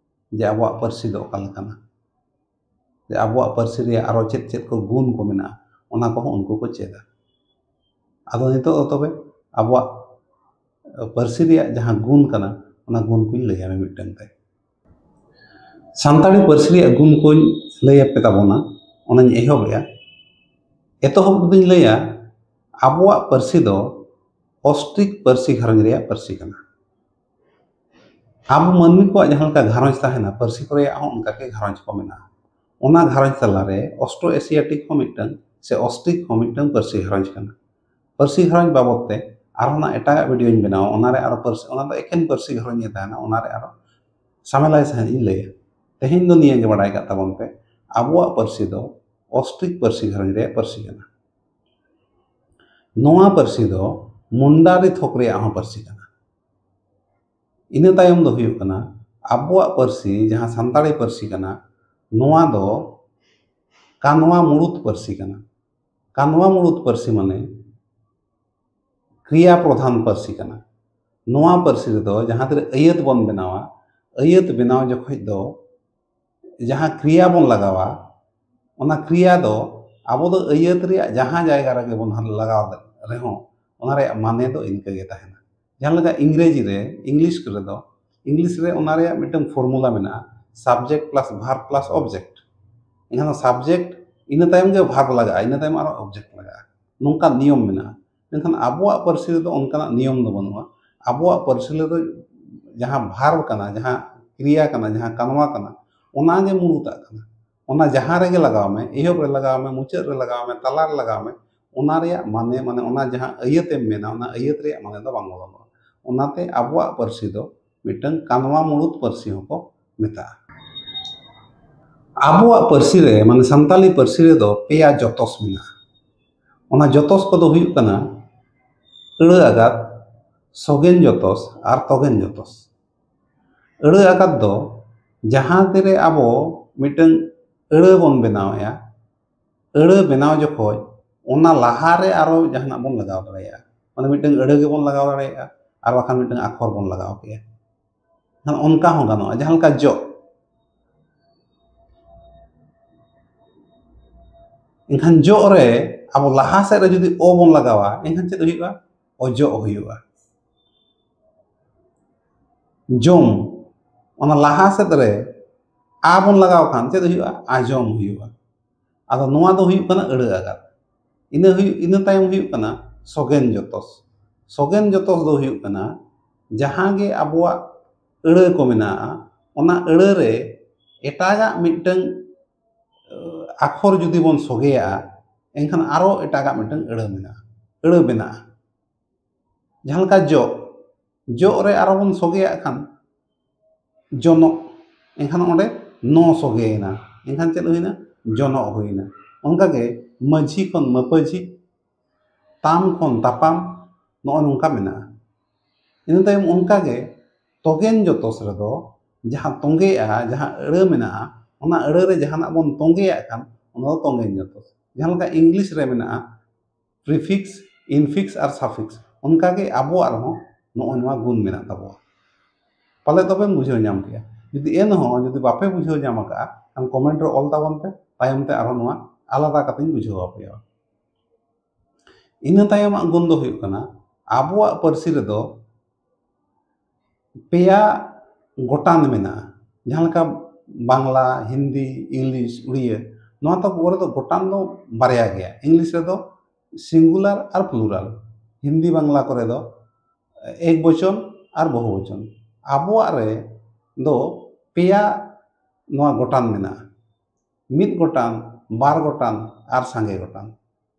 ᱡᱮ ᱟᱵᱚᱣᱟᱜ ᱯᱟᱹᱨᱥᱤ ᱫᱚ ᱚᱠᱟ ᱞᱮᱠᱟᱱᱟ, ᱡᱮ ᱟᱵᱚᱣᱟᱜ ᱯᱟᱹᱨᱥᱤ ᱨᱮᱭᱟᱜ ᱟᱨᱚ ᱪᱮᱫ ᱪᱮᱫ ᱠᱚ ᱜᱩᱱ ᱠᱚ ᱢᱮᱱᱟᱜᱼᱟ, ᱚᱱᱟ ᱠᱚᱦᱚᱸ ᱩᱱᱠᱩ ᱠᱚ ᱪᱮᱫᱟ᱾ ᱟᱫᱚ ᱱᱤᱛᱚᱜ ᱫᱚ ᱛᱚᱵᱮ ᱟᱵᱚᱣᱟᱜ ᱯᱟᱹᱨᱥᱤ ᱨᱮᱭᱟᱜ ᱡᱟᱦᱟᱸ ᱜᱩᱱ ᱠᱟᱱᱟ, ᱚᱱᱟ ᱜᱩᱱ ᱠᱚᱧ ᱞᱟᱹᱭᱟ ᱢᱤᱫᱴᱟᱝ ᱛᱮ᱾ ᱥᱟᱱᱛᱟᱲᱤ ᱯᱟᱹᱨᱥᱤ ᱨᱮᱭᱟᱜ ᱜᱩᱱ ᱠᱚᱧ ᱞᱟᱹᱭ ᱟᱯᱮ ᱛᱟᱵᱚᱱᱟ, ᱚᱱᱟᱧ ᱮᱦᱚᱵᱮᱜᱼᱟ᱾ ᱮᱛᱚᱦᱚᱵ ᱨᱮᱫᱚᱧ ᱞᱟᱹᱭᱟ, ᱟᱵᱚᱣᱟᱜ ᱯᱟᱹᱨᱥᱤ ᱫᱚ ᱚᱥᱴᱨᱤᱠ ᱯᱟᱹᱨᱥᱤ ᱜᱷᱟᱨᱚᱸᱡᱽ ᱨᱮᱭᱟᱜ ᱯᱟᱹᱨᱥᱤ ᱠᱟᱱᱟ᱾ ᱟᱵᱚ ᱢᱟᱹᱱᱢᱤ ᱠᱚᱣᱟᱜ ᱡᱟᱦᱟᱸ ᱞᱮᱠᱟ ᱜᱷᱟᱨᱚᱸᱡᱽ ᱛᱟᱦᱮᱱᱟ, ᱯᱟᱹᱨᱥᱤ ᱠᱚ ᱨᱮᱭᱟᱜ ᱦᱚᱸ ᱚᱱᱠᱟ ᱜᱮ ᱜᱷᱟᱨᱚᱸᱡᱽ ᱠᱚ ᱢᱮᱱᱟᱜᱼᱟ᱾ ᱚᱱᱟ ᱜᱷᱟᱨᱚᱸᱡᱽ ᱛᱟᱞᱟᱨᱮ ᱚᱥᱴᱨᱳ ᱮᱥᱤᱭᱟᱴᱤᱠ ᱦᱚᱸ ᱢᱤᱫᱴᱟᱝ ᱥᱮ ᱚᱥᱴᱨᱤᱠ ᱦᱚᱸ ᱢᱤᱫᱴᱟᱝ ᱯᱟᱹᱨᱥᱤ ᱜᱷᱟᱨᱚᱸᱡᱽ ᱠᱟᱱᱟ᱾ ᱯᱟᱹᱨᱥᱤ ᱜᱷᱟᱨᱚᱸᱡᱽ ᱵᱟᱵᱚᱫ ᱛᱮ ᱟᱨᱦᱚᱸ ᱱᱟᱜ ᱮᱴᱟᱜᱟᱜ ᱵᱷᱤᱰᱤᱭᱳᱧ ᱵᱮᱱᱟᱣᱟ, ᱚᱱᱟᱨᱮ ᱟᱨᱚ ᱯᱟᱹᱨᱥᱤ, ᱚᱱᱟ ᱫᱚ ᱮᱠᱮᱱ ᱯᱟᱹᱨᱥᱤ ᱜᱷᱟᱨᱚᱸᱡᱽ ᱜᱮ ᱛᱟᱦᱮᱱᱟ, ᱚᱱᱟᱨᱮ ᱟᱨᱚ ᱥᱟᱢᱮᱞᱟᱭ ᱥᱟᱺᱦᱤᱡ ᱤᱧ ᱞᱟᱹᱭᱟ᱾ ᱛᱮᱦᱮᱧ ᱫᱚ ᱱᱤᱭᱟᱹ ᱜᱮ ᱵᱟᱲᱟᱭ ᱠᱟᱜ ᱛᱟᱵᱚᱱ ᱯᱮ, ᱟᱵᱚᱣᱟᱜ ᱯᱟᱹᱨᱥᱤ ᱫᱚ ᱚᱥᱴᱨᱤᱠ ᱯᱟᱹᱨᱥᱤ ᱜᱷᱟᱨᱚᱸᱡᱽ ᱨᱮᱭᱟᱜ ᱯᱟᱹᱨᱥᱤ ᱠᱟᱱᱟ᱾ ᱱᱚᱣᱟ ᱯᱟᱹᱨᱥᱤ ᱫᱚ ᱢᱩᱱᱰᱟᱨᱤ ᱛᱷᱚᱠ ᱨᱮᱭᱟᱜ ᱦᱚᱸ ᱯᱟᱹᱨᱥᱤ ᱠᱟᱱᱟ᱾ ᱤᱱᱟᱹ ᱛᱟᱭᱚᱢ ᱫᱚ ᱦᱩᱭᱩᱜ ᱠᱟᱱᱟ ᱟᱵᱚᱣᱟᱜ ᱯᱟᱹᱨᱥᱤ, ᱡᱟᱦᱟᱸ ᱥᱟᱱᱛᱟᱲᱤ ᱯᱟᱹᱨᱥᱤ ᱠᱟᱱᱟ, ᱱᱚᱣᱟ ᱫᱚ ᱠᱟᱱᱣᱟ ᱢᱩᱲᱩᱫ ᱯᱟᱹᱨᱥᱤ ᱠᱟᱱᱟ᱾ ᱠᱟᱱᱣᱟ ᱢᱩᱲᱩᱫ ᱯᱟᱹᱨᱥᱤ ᱢᱟᱱᱮ ᱠᱨᱤᱭᱟ ᱯᱨᱚᱫᱷᱟᱱ ᱯᱟᱹᱨᱥᱤ ᱠᱟᱱᱟ᱾ ᱱᱚᱣᱟ ᱯᱟᱹᱨᱥᱤ ᱨᱮᱫᱚ ᱡᱟᱦᱟᱸ ᱛᱤᱱᱟᱹᱜ ᱟᱹᱭᱟᱹᱛ ᱵᱚᱱ ᱵᱮᱱᱟᱣᱟ, ᱟᱹᱭᱟᱹᱛ ᱵᱮᱱᱟᱣ ᱡᱚᱠᱷᱚᱡ ᱫᱚ ᱡᱟᱦᱟᱸ ᱠᱨᱤᱭᱟ ᱵᱚᱱ ᱞᱟᱜᱟᱣᱟ, ᱚᱱᱟ ᱠᱨᱤᱭᱟ ᱫᱚ ᱟᱵᱚ ᱫᱚ ᱟᱹᱭᱟᱹᱛ ᱨᱮᱭᱟᱜ ᱡᱟᱦᱟᱸ ᱡᱟᱭᱜᱟ ᱨᱮᱜᱮ ᱵᱚᱱ ᱞᱟᱜᱟᱣ ᱨᱮᱦᱚᱸ, ᱚᱱᱟ ᱨᱮᱭᱟᱜ ᱢᱟᱱᱮ ᱫᱚ ᱤᱱᱠᱟᱹ ᱜᱮ ᱛᱟᱦᱮᱱᱟ᱾ ᱡᱟᱦᱟᱸ ᱞᱮᱠᱟ ᱤᱝᱨᱮᱡᱤ ᱨᱮ, ᱤᱝᱞᱤᱥ ᱠᱚᱨᱮ ᱫᱚ, ᱤᱝᱞᱤᱥ ᱨᱮ ᱚᱱᱟ ᱨᱮᱭᱟᱜ ᱢᱤᱫᱴᱟᱝ ᱯᱷᱚᱨᱢᱩᱞᱟ ᱢᱮᱱᱟᱜᱼᱟ, subject plus verb plus object᱾ ᱮᱱᱠᱷᱟᱱ subject, ᱤᱱᱟᱹ ᱛᱟᱭᱚᱢ ᱜᱮ verb ᱞᱟᱜᱟᱜᱼᱟ, ᱤᱱᱟᱹ ᱛᱟᱭᱚᱢ ᱟᱨᱚ object ᱞᱟᱜᱟᱜᱼᱟ᱾ ᱱᱚᱝᱠᱟ ᱱᱤᱭᱚᱢ ᱢᱮᱱᱟᱜᱼᱟ᱾ ᱢᱮᱱᱠᱷᱟᱱ ᱟᱵᱚᱣᱟᱜ ᱯᱟᱹᱨᱥᱤ ᱨᱮᱫᱚ ᱚᱱᱠᱟᱱᱟᱜ ᱱᱤᱭᱚᱢ ᱫᱚ ᱵᱟᱹᱱᱩᱜᱼᱟ᱾ ᱟᱵᱚᱣᱟᱜ ᱯᱟᱹᱨᱥᱤ ᱨᱮᱫᱚ ᱡᱟᱦᱟᱸ verb ᱠᱟᱱᱟ, ᱡᱟᱦᱟᱸ ᱠᱨᱤᱭᱟ ᱠᱟᱱᱟ, ᱡᱟᱦᱟᱸ ᱠᱟᱱᱣᱟ ᱠᱟᱱᱟ, ᱚᱱᱟ ᱜᱮ ᱢᱩᱲᱩᱫᱟᱜ ᱠᱟᱱᱟ᱾ ᱚᱱᱟ ᱡᱟᱦᱟᱸ ᱨᱮᱜᱮ ᱞᱟᱜᱟᱣ ᱢᱮ, ᱮᱦᱚᱵ ᱨᱮ ᱞᱟᱜᱟᱣ ᱢᱮ, ᱢᱩᱪᱟᱹᱫ ᱨᱮ ᱞᱟᱜᱟᱣ ᱢᱮ, ᱛᱟᱞᱟ ᱨᱮ ᱞᱟᱜᱟᱣ ᱢᱮ, ᱚᱱᱟ ᱨᱮᱭᱟᱜ ᱢᱟᱱᱮ, ᱢᱟᱱᱮ ᱚᱱᱟ ᱡᱟᱦᱟᱸ ᱟᱹᱭᱟᱹᱛ ᱮᱢ ᱢᱮᱱᱟ, ᱚᱱᱟ ᱟᱹᱭᱟᱹᱛ ᱨᱮᱭᱟᱜ ᱢᱟᱱᱮ ᱫᱚ ᱵᱟᱝ ᱵᱚᱫᱚᱞᱚᱜᱼᱟ᱾ ᱚᱱᱟᱛᱮ ᱟᱵᱚᱣᱟᱜ ᱯᱟᱹᱨᱥᱤ ᱫᱚ ᱢᱤᱫᱴᱟᱝ ᱠᱟᱱᱣᱟ ᱢᱩᱲᱩᱫ ᱯᱟᱹᱨᱥᱤ ᱦᱚᱸᱠᱚ ᱢᱮᱛᱟᱜᱼᱟ᱾ ᱟᱵᱚᱣᱟᱜ ᱯᱟᱹᱨᱥᱤ ᱨᱮ, ᱢᱟᱱᱮ ᱥᱟᱱᱛᱟᱞᱤ ᱯᱟᱹᱨᱥᱤ ᱨᱮᱫᱚ ᱯᱮᱭᱟ ᱡᱚᱛᱚᱥ ᱢᱮᱱᱟᱜᱼᱟ᱾ ᱚᱱᱟ ᱡᱚᱛᱚᱥ ᱠᱚᱫᱚ ᱦᱩᱭᱩᱜ ᱠᱟᱱᱟ ᱟᱹᱲᱟᱹ ᱟᱜᱟᱛ, ᱥᱚᱜᱮᱱ ᱡᱚᱛᱚᱥ ᱟᱨ ᱛᱚᱜᱮᱱ ᱡᱚᱛᱚᱥ᱾ ᱟᱹᱲᱟᱹ ᱟᱜᱟᱛ ᱫᱚ ᱡᱟᱦᱟᱸ ᱛᱤᱨᱮ ᱟᱵᱚ ᱢᱤᱫᱴᱟᱝ ᱟᱹᱲᱟᱹ ᱵᱚᱱ ᱵᱮᱱᱟᱣᱮᱫᱼᱟ, ᱟᱹᱲᱟᱹ ᱵᱮᱱᱟᱣ ᱡᱚᱠᱷᱚᱡ ᱚᱱᱟ ᱞᱟᱦᱟᱨᱮ ᱟᱨᱚ ᱡᱟᱦᱟᱱᱟᱜ ᱵᱚᱱ ᱞᱟᱜᱟᱣ ᱫᱟᱲᱮᱭᱟᱜᱼᱟ᱾ ᱢᱟᱱᱮ ᱢᱤᱫᱴᱟᱝ ᱟᱹᱲᱟᱹ ᱜᱮᱵᱚᱱ ᱞᱟᱜᱟᱣ ᱫᱟᱲᱮᱭᱟᱜᱼᱟ, ᱟᱨ ᱵᱟᱠᱷᱟᱱ ᱢᱤᱫᱴᱟᱝ ᱟᱠᱷᱚᱨ ᱵᱚᱱ ᱞᱟᱜᱟᱣ ᱠᱮᱭᱟ᱾ ᱮᱱᱠᱷᱟᱱ ᱚᱱᱠᱟ ᱦᱚᱸ ᱜᱟᱱᱚᱜᱼᱟ, ᱡᱟᱦᱟᱸ ᱞᱮᱠᱟ ᱡᱚᱜ᱾ ᱮᱱᱠᱷᱟᱱ ᱡᱚᱜ ᱨᱮ ᱟᱵᱚ ᱞᱟᱦᱟ ᱥᱮᱫ ᱨᱮ ᱡᱩᱫᱤ ᱚ ᱵᱚᱱ ᱞᱟᱜᱟᱣᱟ, ᱮᱱᱠᱷᱟᱱ ᱪᱮᱫ ᱦᱩᱭᱩᱜᱼᱟ? ᱚᱡᱚᱜ ᱦᱩᱭᱩᱜᱼᱟ᱾ ᱡᱚᱢ, ᱚᱱᱟ ᱞᱟᱦᱟ ᱥᱮᱫ ᱨᱮ ᱟ ᱵᱚᱱ ᱞᱟᱜᱟᱣ ᱠᱷᱟᱱ ᱪᱮᱫ ᱦᱩᱭᱩᱜᱼᱟ? ᱟᱡᱚᱢ ᱦᱩᱭᱩᱜᱼᱟ᱾ ᱟᱫᱚ ᱱᱚᱣᱟ ᱫᱚ ᱦᱩᱭᱩᱜ ᱠᱟᱱᱟ ᱟᱹᱲᱟᱹ ᱟᱜᱟᱛ᱾ ᱤᱱᱟᱹ ᱦᱩᱭᱩᱜ, ᱤᱱᱟᱹ ᱛᱟᱭᱚᱢ ᱦᱩᱭᱩᱜ ᱠᱟᱱᱟ ᱥᱚᱜᱮᱱ ᱡᱚᱛᱚᱥ᱾ ᱥᱚᱜᱮᱱ ᱡᱚᱛᱚᱥ ᱫᱚ ᱦᱩᱭᱩᱜ ᱠᱟᱱᱟ ᱡᱟᱦᱟᱸ ᱜᱮ ᱟᱵᱚᱣᱟᱜ ᱟᱹᱲᱟᱹ ᱠᱚ ᱢᱮᱱᱟᱜᱼᱟ, ᱚᱱᱟ ᱟᱹᱲᱟᱹ ᱨᱮ ᱮᱴᱟᱜᱟᱜ ᱢᱤᱫᱴᱟᱝ ᱟᱠᱷᱚᱨ ᱡᱩᱫᱤ ᱵᱚᱱ ᱥᱚᱜᱮᱭᱟᱜᱼᱟ, ᱮᱱᱠᱷᱟᱱ ᱟᱨᱚ ᱮᱴᱟᱜᱟᱜ ᱢᱤᱫᱴᱟᱝ ᱟᱹᱲᱟᱹ ᱢᱮᱱᱟᱜᱼᱟ, ᱟᱹᱲᱟᱹ ᱵᱮᱱᱟᱜᱼᱟ᱾ ᱡᱟᱦᱟᱸ ᱞᱮᱠᱟ ᱡᱚᱜ, ᱡᱚᱜ ᱨᱮ ᱟᱨᱚ ᱵᱚᱱ ᱥᱚᱜᱮᱭᱟᱜ ᱠᱷᱟᱱ ᱡᱚᱱᱚᱜ, ᱮᱱᱠᱷᱟᱱ ᱚᱸᱰᱮ ᱱᱚ ᱥᱚᱜᱮᱭᱮᱱᱟ, ᱮᱱᱠᱷᱟᱱ ᱪᱮᱫ ᱦᱩᱭᱱᱟ? ᱡᱚᱱᱚᱜ ᱦᱩᱭᱱᱟ᱾ ᱚᱱᱠᱟᱜᱮ ᱢᱟᱹᱡᱷᱤ ᱠᱷᱚᱱ ᱢᱟᱹᱯᱟᱹᱡᱷᱤ, ᱛᱟᱢ ᱠᱷᱚᱱ ᱛᱟᱯᱟᱢ, ᱱᱚᱜᱼᱚ ᱱᱚᱝᱠᱟ ᱢᱮᱱᱟᱜᱼᱟ᱾ ᱤᱱᱟᱹ ᱛᱟᱭᱚᱢ ᱚᱱᱠᱟᱜᱮ ᱛᱚᱜᱮᱱ ᱡᱚᱛᱚᱥ ᱨᱮᱫᱚ ᱡᱟᱦᱟᱸ ᱛᱚᱸᱜᱮᱜᱼᱟ, ᱡᱟᱦᱟᱸ ᱟᱹᱲᱟᱹ ᱢᱮᱱᱟᱜᱼᱟ, ᱚᱱᱟ ᱟᱹᱲᱟᱹ ᱨᱮ ᱡᱟᱦᱟᱱᱟᱜ ᱵᱚᱱ ᱛᱚᱸᱜᱮᱭᱟᱜ ᱠᱷᱟᱱ, ᱚᱱᱟ ᱫᱚ ᱛᱚᱸᱜᱮᱱ ᱡᱚᱛᱚᱥ᱾ ᱡᱟᱦᱟᱸ ᱞᱮᱠᱟ ᱤᱝᱞᱤᱥ ᱨᱮ ᱢᱮᱱᱟᱜᱼᱟ prefix, infix ᱟᱨ suffix, ᱚᱱᱠᱟᱜᱮ ᱟᱵᱚᱣᱟᱜ ᱨᱮᱦᱚᱸ ᱱᱚᱜᱼᱚᱭ ᱱᱚᱣᱟ ᱜᱩᱱ ᱢᱮᱱᱟᱜ ᱛᱟᱵᱚᱣᱟ᱾ ᱯᱟᱞᱮ ᱛᱚᱵᱮᱢ ᱵᱩᱡᱷᱟᱹᱣ ᱧᱟᱢ ᱠᱮᱜᱼᱟ᱾ ᱡᱩᱫᱤ ᱮᱱᱦᱚᱸ ᱡᱩᱫᱤ ᱵᱟᱯᱮ ᱵᱩᱡᱷᱟᱹᱣ ᱧᱟᱢ ᱟᱠᱟᱫᱼᱟ, ᱠᱷᱟᱱ ᱠᱚᱢᱮᱱᱴ ᱨᱮ ᱚᱞ ᱛᱟᱵᱚᱱ ᱯᱮ, ᱛᱟᱭᱚᱢ ᱛᱮ ᱟᱨᱦᱚᱸ ᱱᱚᱣᱟ ᱟᱞᱟᱫᱟ ᱠᱟᱛᱮᱧ ᱵᱩᱡᱷᱟᱹᱣ ᱟᱯᱮᱭᱟ᱾ ᱤᱱᱟᱹ ᱛᱟᱭᱚᱢᱟᱜ ᱜᱩᱱ ᱫᱚ ᱦᱩᱭᱩᱜ ᱠᱟᱱᱟ, ᱟᱵᱚᱣᱟᱜ ᱯᱟᱹᱨᱥᱤ ᱨᱮᱫᱚ ᱯᱮᱭᱟ ᱜᱚᱴᱟᱝ ᱢᱮᱱᱟᱜᱼᱟ᱾ ᱡᱟᱦᱟᱸ ᱞᱮᱠᱟ ᱵᱟᱝᱞᱟ, ᱦᱤᱱᱫᱤ, ᱤᱝᱞᱤᱥ, ᱩᱲᱤᱭᱟᱹ, ᱱᱚᱣᱟ ᱛᱟᱠᱚ ᱠᱚᱨᱮ ᱫᱚ ᱜᱚᱴᱟᱝ ᱫᱚ ᱵᱟᱨᱭᱟ ᱜᱮᱭᱟ᱾ ᱤᱝᱞᱤᱥ ᱨᱮᱫᱚ ᱥᱤᱝᱜᱩᱞᱟᱨ ᱟᱨ ᱯᱞᱩᱨᱟᱞ, ᱦᱤᱱᱫᱤ ᱵᱟᱝᱞᱟ ᱠᱚᱨᱮ ᱫᱚ ᱮᱠ ᱵᱚᱪᱚᱱ ᱟᱨ ᱵᱚᱦᱩ ᱵᱚᱪᱚᱱ᱾ ᱟᱵᱚᱣᱟᱜ ᱨᱮ ᱫᱚ ᱯᱮᱭᱟ ᱱᱚᱣᱟ ᱜᱚᱴᱟᱝ ᱢᱮᱱᱟᱜᱼᱟ, ᱢᱤᱫ ᱜᱚᱴᱟᱝ, ᱵᱟᱨ ᱜᱚᱴᱟᱝ ᱟᱨ ᱥᱟᱸᱜᱮ ᱜᱚᱴᱟᱝ᱾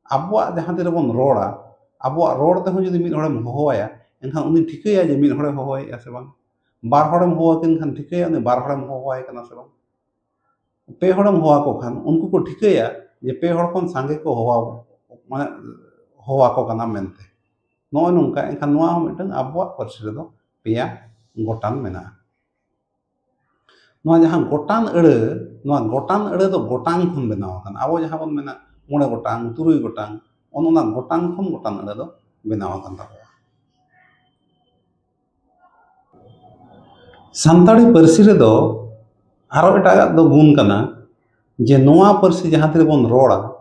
ᱟᱵᱚᱣᱟᱜ ᱡᱟᱦᱟᱸ ᱛᱤᱨᱮᱵᱚᱱ ᱨᱚᱲᱟ, ᱟᱵᱚᱣᱟᱜ ᱨᱚᱲ ᱛᱮᱦᱚᱸ ᱡᱩᱫᱤ ᱢᱤᱫ ᱦᱚᱲᱮᱢ ᱦᱚᱦᱚᱣᱟᱭᱟ, ᱮᱱᱠᱷᱟᱱ ᱩᱱᱤ ᱴᱷᱤᱠᱟᱹᱭᱟ ᱡᱮ ᱢᱤᱫ ᱦᱚᱲᱮ ᱦᱚᱦᱚᱭᱮᱫᱼᱟ ᱥᱮ ᱵᱟᱝ᱾ ᱵᱟᱨ ᱦᱚᱲᱮᱢ ᱦᱚᱦᱚᱣᱟᱠᱤᱱ ᱠᱷᱟᱱ ᱴᱷᱤᱠᱟᱹᱭᱟ ᱩᱱᱤ ᱵᱟᱨ ᱦᱚᱲᱮᱢ ᱦᱚᱦᱚᱣᱟᱭ ᱠᱟᱱᱟ ᱥᱮ ᱵᱟᱝ᱾ ᱯᱮ ᱦᱚᱲᱮᱢ ᱦᱚᱦᱚᱣᱟᱠᱚ ᱠᱷᱟᱱ ᱩᱱᱠᱩ ᱠᱚ ᱴᱷᱤᱠᱟᱹᱭᱟ ᱡᱮ ᱯᱮ ᱦᱚᱲ ᱠᱷᱚᱱ ᱥᱟᱸᱜᱮ ᱠᱚ ᱦᱚᱦᱚ, ᱢᱟᱱᱮ ᱦᱚᱦᱚᱣᱟᱠᱚ ᱠᱟᱱᱟ ᱢᱮᱱᱛᱮ᱾ ᱱᱚᱜᱼᱚᱭ ᱱᱚᱝᱠᱟ᱾ ᱮᱱᱠᱷᱟᱱ ᱱᱚᱣᱟ ᱦᱚᱸ ᱢᱤᱫᱴᱟᱝ ᱟᱵᱚᱣᱟᱜ ᱯᱟᱹᱨᱥᱤ ᱨᱮᱫᱚ ᱯᱮᱭᱟ ᱜᱚᱴᱟᱝ ᱢᱮᱱᱟᱜᱼᱟ᱾ ᱱᱚᱣᱟ ᱡᱟᱦᱟᱸ ᱜᱚᱴᱟᱝ ᱟᱹᱲᱟᱹ, ᱱᱚᱣᱟ ᱜᱚᱴᱟᱝ ᱟᱹᱲᱟᱹ ᱫᱚ ᱜᱚᱴᱟᱝ ᱠᱷᱚᱱ ᱵᱮᱱᱟᱣ ᱟᱠᱟᱱᱟ᱾ ᱟᱵᱚ ᱡᱟᱦᱟᱸ ᱵᱚᱱ ᱢᱮᱱᱟ ᱢᱚᱬᱮ ᱜᱚᱴᱟᱝ, ᱛᱩᱨᱩᱭ ᱜᱚᱴᱟᱝ, ᱚᱱ ᱚᱱᱟ ᱜᱚᱴᱟᱝ ᱠᱷᱚᱱ ᱜᱚᱴᱟᱝ ᱟᱹᱲᱟᱹ ᱫᱚ ᱵᱮᱱᱟᱣ ᱟᱠᱟᱱ ᱛᱟᱵᱚᱱᱟ᱾ ᱥᱟᱱᱛᱟᱲᱤ ᱯᱟᱹᱨᱥᱤ ᱨᱮᱫᱚ ᱟᱨᱚ ᱮᱴᱟᱜᱟᱜ ᱫᱚ ᱜᱩᱱ ᱠᱟᱱᱟ ᱡᱮ ᱱᱚᱣᱟ ᱯᱟᱹᱨᱥᱤ ᱡᱟᱦᱟᱸ ᱛᱤᱨᱮ ᱵᱚᱱ ᱨᱚᱲᱟ,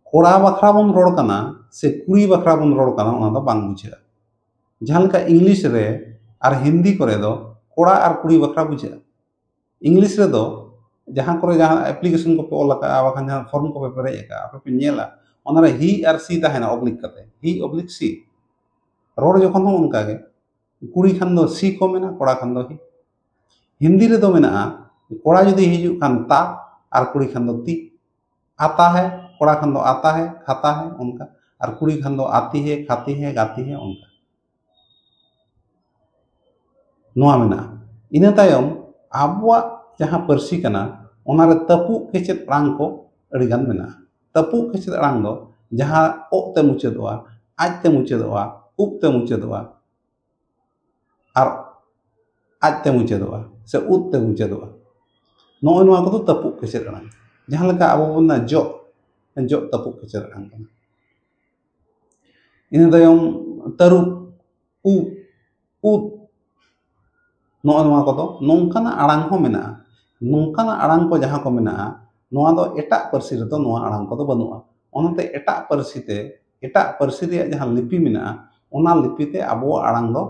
ᱠᱚᱲᱟ ᱵᱟᱠᱷᱨᱟ ᱵᱚᱱ ᱨᱚᱲ ᱠᱟᱱᱟ ᱥᱮ ᱠᱩᱲᱤ ᱵᱟᱠᱷᱨᱟ ᱵᱚᱱ ᱨᱚᱲ ᱠᱟᱱᱟ, ᱚᱱᱟ ᱫᱚ ᱵᱟᱝ ᱵᱩᱡᱷᱟᱹᱜᱼᱟ᱾ ᱡᱟᱦᱟᱸ ᱞᱮᱠᱟ ᱤᱝᱞᱤᱥ ᱨᱮ ᱟᱨ ᱦᱤᱱᱫᱤ ᱠᱚᱨᱮ ᱫᱚ ᱠᱚᱲᱟ ᱟᱨ ᱠᱩᱲᱤ ᱵᱟᱠᱷᱨᱟ ᱵᱩᱡᱷᱟᱹᱜᱼᱟ᱾ ᱤᱝᱞᱤᱥ ᱨᱮᱫᱚ ᱡᱟᱦᱟᱸ ᱠᱚᱨᱮ ᱡᱟᱦᱟᱸ ᱮᱯᱞᱤᱠᱮᱥᱚᱱ ᱠᱚᱯᱮ ᱚᱞ ᱟᱠᱟᱫᱼᱟ, ᱵᱟᱠᱷᱟᱱ ᱡᱟᱦᱟᱸ ᱯᱷᱚᱨᱢ ᱠᱚᱯᱮ ᱯᱮᱨᱮᱡ ᱟᱠᱟᱫᱼᱟ, ᱟᱯᱮ ᱯᱮ ᱧᱮᱞᱟ, ᱚᱱᱟᱨᱮ he ᱟᱨ she ᱛᱟᱦᱮᱱᱟ, ᱚᱵᱞᱤᱠ ᱠᱟᱛᱮ, he oblique she᱾ ᱨᱚᱲ ᱡᱚᱠᱷᱚᱱ ᱦᱚᱸ ᱚᱱᱠᱟ ᱜᱮ, ᱠᱩᱲᱤ ᱠᱷᱟᱱ ᱫᱚ she ᱠᱚ ᱢᱮᱱᱟ, ᱠᱚᱲᱟ ᱠᱷᱟᱱ ᱫᱚ he᱾ ᱦᱤᱱᱫᱤ ᱨᱮᱫᱚ ᱢᱮᱱᱟᱜᱼᱟ, ᱠᱚᱲᱟ ᱡᱩᱫᱤ ᱦᱤᱡᱩᱜ ᱠᱷᱟᱱ ᱛᱟ ᱟᱨ ᱠᱩᱲᱤ ᱠᱷᱟᱱ ᱫᱚ ᱛᱤ᱾ ᱟᱛᱟ ᱦᱮ, ᱠᱚᱲᱟ ᱠᱷᱟᱱ ᱫᱚ ᱟᱛᱟ ᱦᱮ, ᱠᱷᱟᱛᱟ ᱦᱮ, ᱚᱱᱠᱟ᱾ ᱟᱨ ᱠᱩᱲᱤ ᱠᱷᱟᱱ ᱫᱚ ᱟᱛᱤ ᱦᱮ, ᱠᱷᱟᱛᱤ ᱦᱮ, ᱜᱟᱛᱤ ᱦᱮ, ᱚᱱᱠᱟ᱾ ᱱᱚᱣᱟ ᱢᱮᱱᱟᱜᱼᱟ᱾ ᱤᱱᱟᱹ ᱛᱟᱭᱚᱢ ᱟᱵᱚᱣᱟᱜ ᱡᱟᱦᱟᱸ ᱯᱟᱹᱨᱥᱤ ᱠᱟᱱᱟ, ᱚᱱᱟᱨᱮ ᱛᱟᱹᱯᱩᱜ ᱠᱮᱪᱮᱫ ᱟᱲᱟᱝ ᱠᱚ ᱟᱹᱰᱤᱜᱟᱱ ᱢᱮᱱᱟᱜᱼᱟ᱾ ᱛᱟᱹᱯᱩᱜ ᱠᱮᱪᱮᱫ ᱟᱲᱟᱝ ᱫᱚ ᱡᱟᱦᱟᱸ ᱚᱜ ᱛᱮ ᱢᱩᱪᱟᱹᱫᱚᱜᱼᱟ, ᱟᱡ ᱛᱮ ᱢᱩᱪᱟᱹᱫᱚᱜᱼᱟ, ᱩᱵ ᱛᱮ ᱢᱩᱪᱟᱹᱫᱚᱜᱼᱟ, ᱟᱨ ᱟᱡ ᱛᱮ ᱢᱩᱪᱟᱹᱫᱚᱜᱼᱟ ᱥᱮ ᱩᱫ ᱛᱮ ᱢᱩᱪᱟᱹᱫᱚᱜᱼᱟ, ᱱᱚᱜᱼᱚᱭ ᱱᱚᱣᱟ ᱠᱚᱫᱚ ᱛᱟᱹᱯᱩᱜ ᱠᱮᱪᱮᱫ ᱟᱲᱟᱝ᱾ ᱡᱟᱦᱟᱸ ᱞᱮᱠᱟ ᱟᱵᱚ ᱵᱚᱱ ᱢᱮᱱᱟ ᱡᱚᱜ, ᱡᱚᱜ ᱛᱟᱹᱯᱩᱜ ᱠᱮᱪᱮᱫ ᱟᱲᱟᱝ ᱠᱟᱱᱟ᱾ ᱤᱱᱟᱹ ᱛᱟᱭᱚᱢ ᱛᱟᱹᱨᱩᱵ, ᱩᱵ, ᱩᱫ, ᱱᱚᱜᱼᱚ ᱱᱚᱣᱟ ᱠᱚᱫᱚ ᱱᱚᱝᱠᱟᱱᱟᱜ ᱟᱲᱟᱝ ᱦᱚᱸ ᱢᱮᱱᱟᱜᱼᱟ᱾ ᱱᱚᱝᱠᱟᱱᱟᱜ ᱟᱲᱟᱝ ᱠᱚ ᱡᱟᱦᱟᱸ ᱠᱚ ᱢᱮᱱᱟᱜᱼᱟ, ᱱᱚᱣᱟ ᱫᱚ ᱮᱴᱟᱜ ᱯᱟᱹᱨᱥᱤ ᱨᱮᱫᱚ ᱱᱚᱣᱟ ᱟᱲᱟᱝ ᱠᱚᱫᱚ ᱵᱟᱹᱱᱩᱜᱼᱟ᱾ ᱚᱱᱟᱛᱮ ᱮᱴᱟᱜ ᱯᱟᱹᱨᱥᱤ ᱛᱮ, ᱮᱴᱟᱜ ᱯᱟᱹᱨᱥᱤ ᱨᱮᱭᱟᱜ ᱡᱟᱦᱟᱸ ᱞᱤᱯᱤ ᱢᱮᱱᱟᱜᱼᱟ, ᱚᱱᱟ ᱞᱤᱯᱤ ᱛᱮ ᱟᱵᱚᱣᱟᱜ ᱟᱲᱟᱝ ᱫᱚ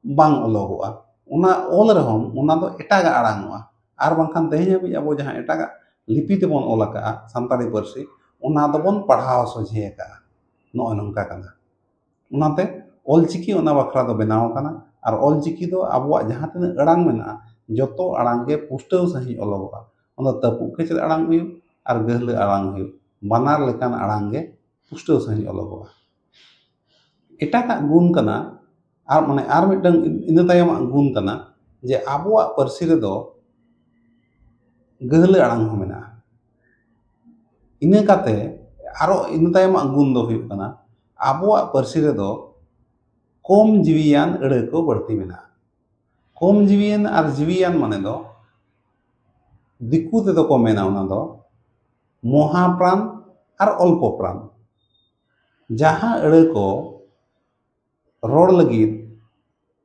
ᱵᱟᱝ ᱚᱞᱚᱜᱚᱜᱼᱟ᱾ ᱚᱱᱟ ᱚᱞ ᱨᱮᱦᱚᱸ ᱚᱱᱟ ᱫᱚ ᱮᱴᱟᱜᱟᱜ ᱟᱲᱟᱝᱚᱜᱼᱟ᱾ ᱟᱨ ᱵᱟᱝᱠᱷᱟᱱ ᱛᱮᱦᱮᱧ ᱦᱟᱹᱵᱤᱡ ᱟᱵᱚ ᱡᱟᱦᱟᱸ ᱮᱴᱟᱜᱟᱜ ᱞᱤᱯᱤ ᱛᱮᱵᱚᱱ ᱚᱞ ᱟᱠᱟᱫᱼᱟ ᱥᱟᱱᱛᱟᱲᱤ ᱯᱟᱹᱨᱥᱤ, ᱚᱱᱟ ᱫᱚᱵᱚᱱ ᱯᱟᱲᱦᱟᱣ ᱥᱚᱡᱷᱮ ᱟᱠᱟᱫᱼᱟ᱾ ᱱᱚᱜᱼᱚᱭ ᱱᱚᱝᱠᱟ ᱠᱟᱱᱟ᱾ ᱚᱱᱟᱛᱮ ᱚᱞᱪᱤᱠᱤ ᱚᱱᱟ ᱵᱟᱠᱷᱨᱟ ᱫᱚ ᱵᱮᱱᱟᱣ ᱟᱠᱟᱱᱟ᱾ ᱟᱨ ᱚᱞᱪᱤᱠᱤ ᱫᱚ ᱟᱵᱚᱣᱟᱜ ᱡᱟᱦᱟᱸ ᱛᱤᱱᱟᱹᱜ ᱟᱲᱟᱝ ᱢᱮᱱᱟᱜᱼᱟ, ᱡᱚᱛᱚ ᱟᱲᱟᱝ ᱜᱮ ᱯᱩᱥᱴᱟᱹᱣ ᱥᱟᱺᱦᱤᱡ ᱚᱞᱚᱜᱚᱜᱼᱟ᱾ ᱚᱱᱟ ᱛᱟᱹᱯᱩᱜ ᱠᱮᱪᱮᱫ ᱟᱲᱟᱝ ᱦᱩᱭᱩᱜ ᱟᱨ ᱜᱟᱹᱦᱞᱟᱹ ᱟᱲᱟᱝ ᱦᱩᱭᱩᱜ, ᱵᱟᱱᱟᱨ ᱞᱮᱠᱟᱱ ᱟᱲᱟᱝ ᱜᱮ ᱯᱩᱥᱴᱟᱹᱣ ᱥᱟᱺᱦᱤᱡ ᱚᱞᱚᱜᱚᱜᱼᱟ᱾ ᱮᱴᱟᱜᱟᱜ ᱜᱩᱱ ᱠᱟᱱᱟ, ᱟᱨ ᱢᱟᱱᱮ ᱟᱨ ᱢᱤᱫᱴᱟᱝ ᱤᱱᱟᱹ ᱛᱟᱭᱚᱢᱟᱜ ᱜᱩᱱ ᱠᱟᱱᱟ ᱡᱮ ᱟᱵᱚᱣᱟᱜ ᱯᱟᱹᱨᱥᱤ ᱨᱮᱫᱚ ᱜᱟᱹᱦᱞᱟᱹ ᱟᱲᱟᱝ ᱦᱚᱸ ᱢᱮᱱᱟᱜᱼᱟ᱾ ᱤᱱᱟᱹ ᱠᱟᱛᱮ ᱟᱨᱚ ᱤᱱᱟᱹ ᱛᱟᱭᱚᱢᱟᱜ ᱜᱩᱱ ᱫᱚ ᱦᱩᱭᱩᱜ ᱠᱟᱱᱟ, ᱟᱵᱚᱣᱟᱜ ᱯᱟᱹᱨᱥᱤ ᱨᱮᱫᱚ ᱠᱚᱢ ᱡᱤᱣᱤᱭᱟᱱ ᱟᱹᱲᱟᱹ ᱠᱚ ᱵᱟᱹᱲᱛᱤ ᱢᱮᱱᱟᱜᱼᱟ᱾ ᱠᱚᱢ ᱡᱤᱣᱤᱭᱟᱱ ᱟᱨ ᱡᱤᱣᱤᱭᱟᱱ ᱢᱟᱱᱮ ᱫᱚ ᱫᱤᱠᱩ ᱛᱮᱫᱚ ᱠᱚ ᱢᱮᱱᱟ ᱚᱱᱟ ᱫᱚ ᱢᱚᱦᱟ ᱯᱨᱟᱱ ᱟᱨ ᱚᱞᱯᱚ ᱯᱨᱟᱱ᱾ ᱡᱟᱦᱟᱸ ᱟᱹᱲᱟᱹ ᱠᱚ ᱨᱚᱲ ᱞᱟᱹᱜᱤᱫ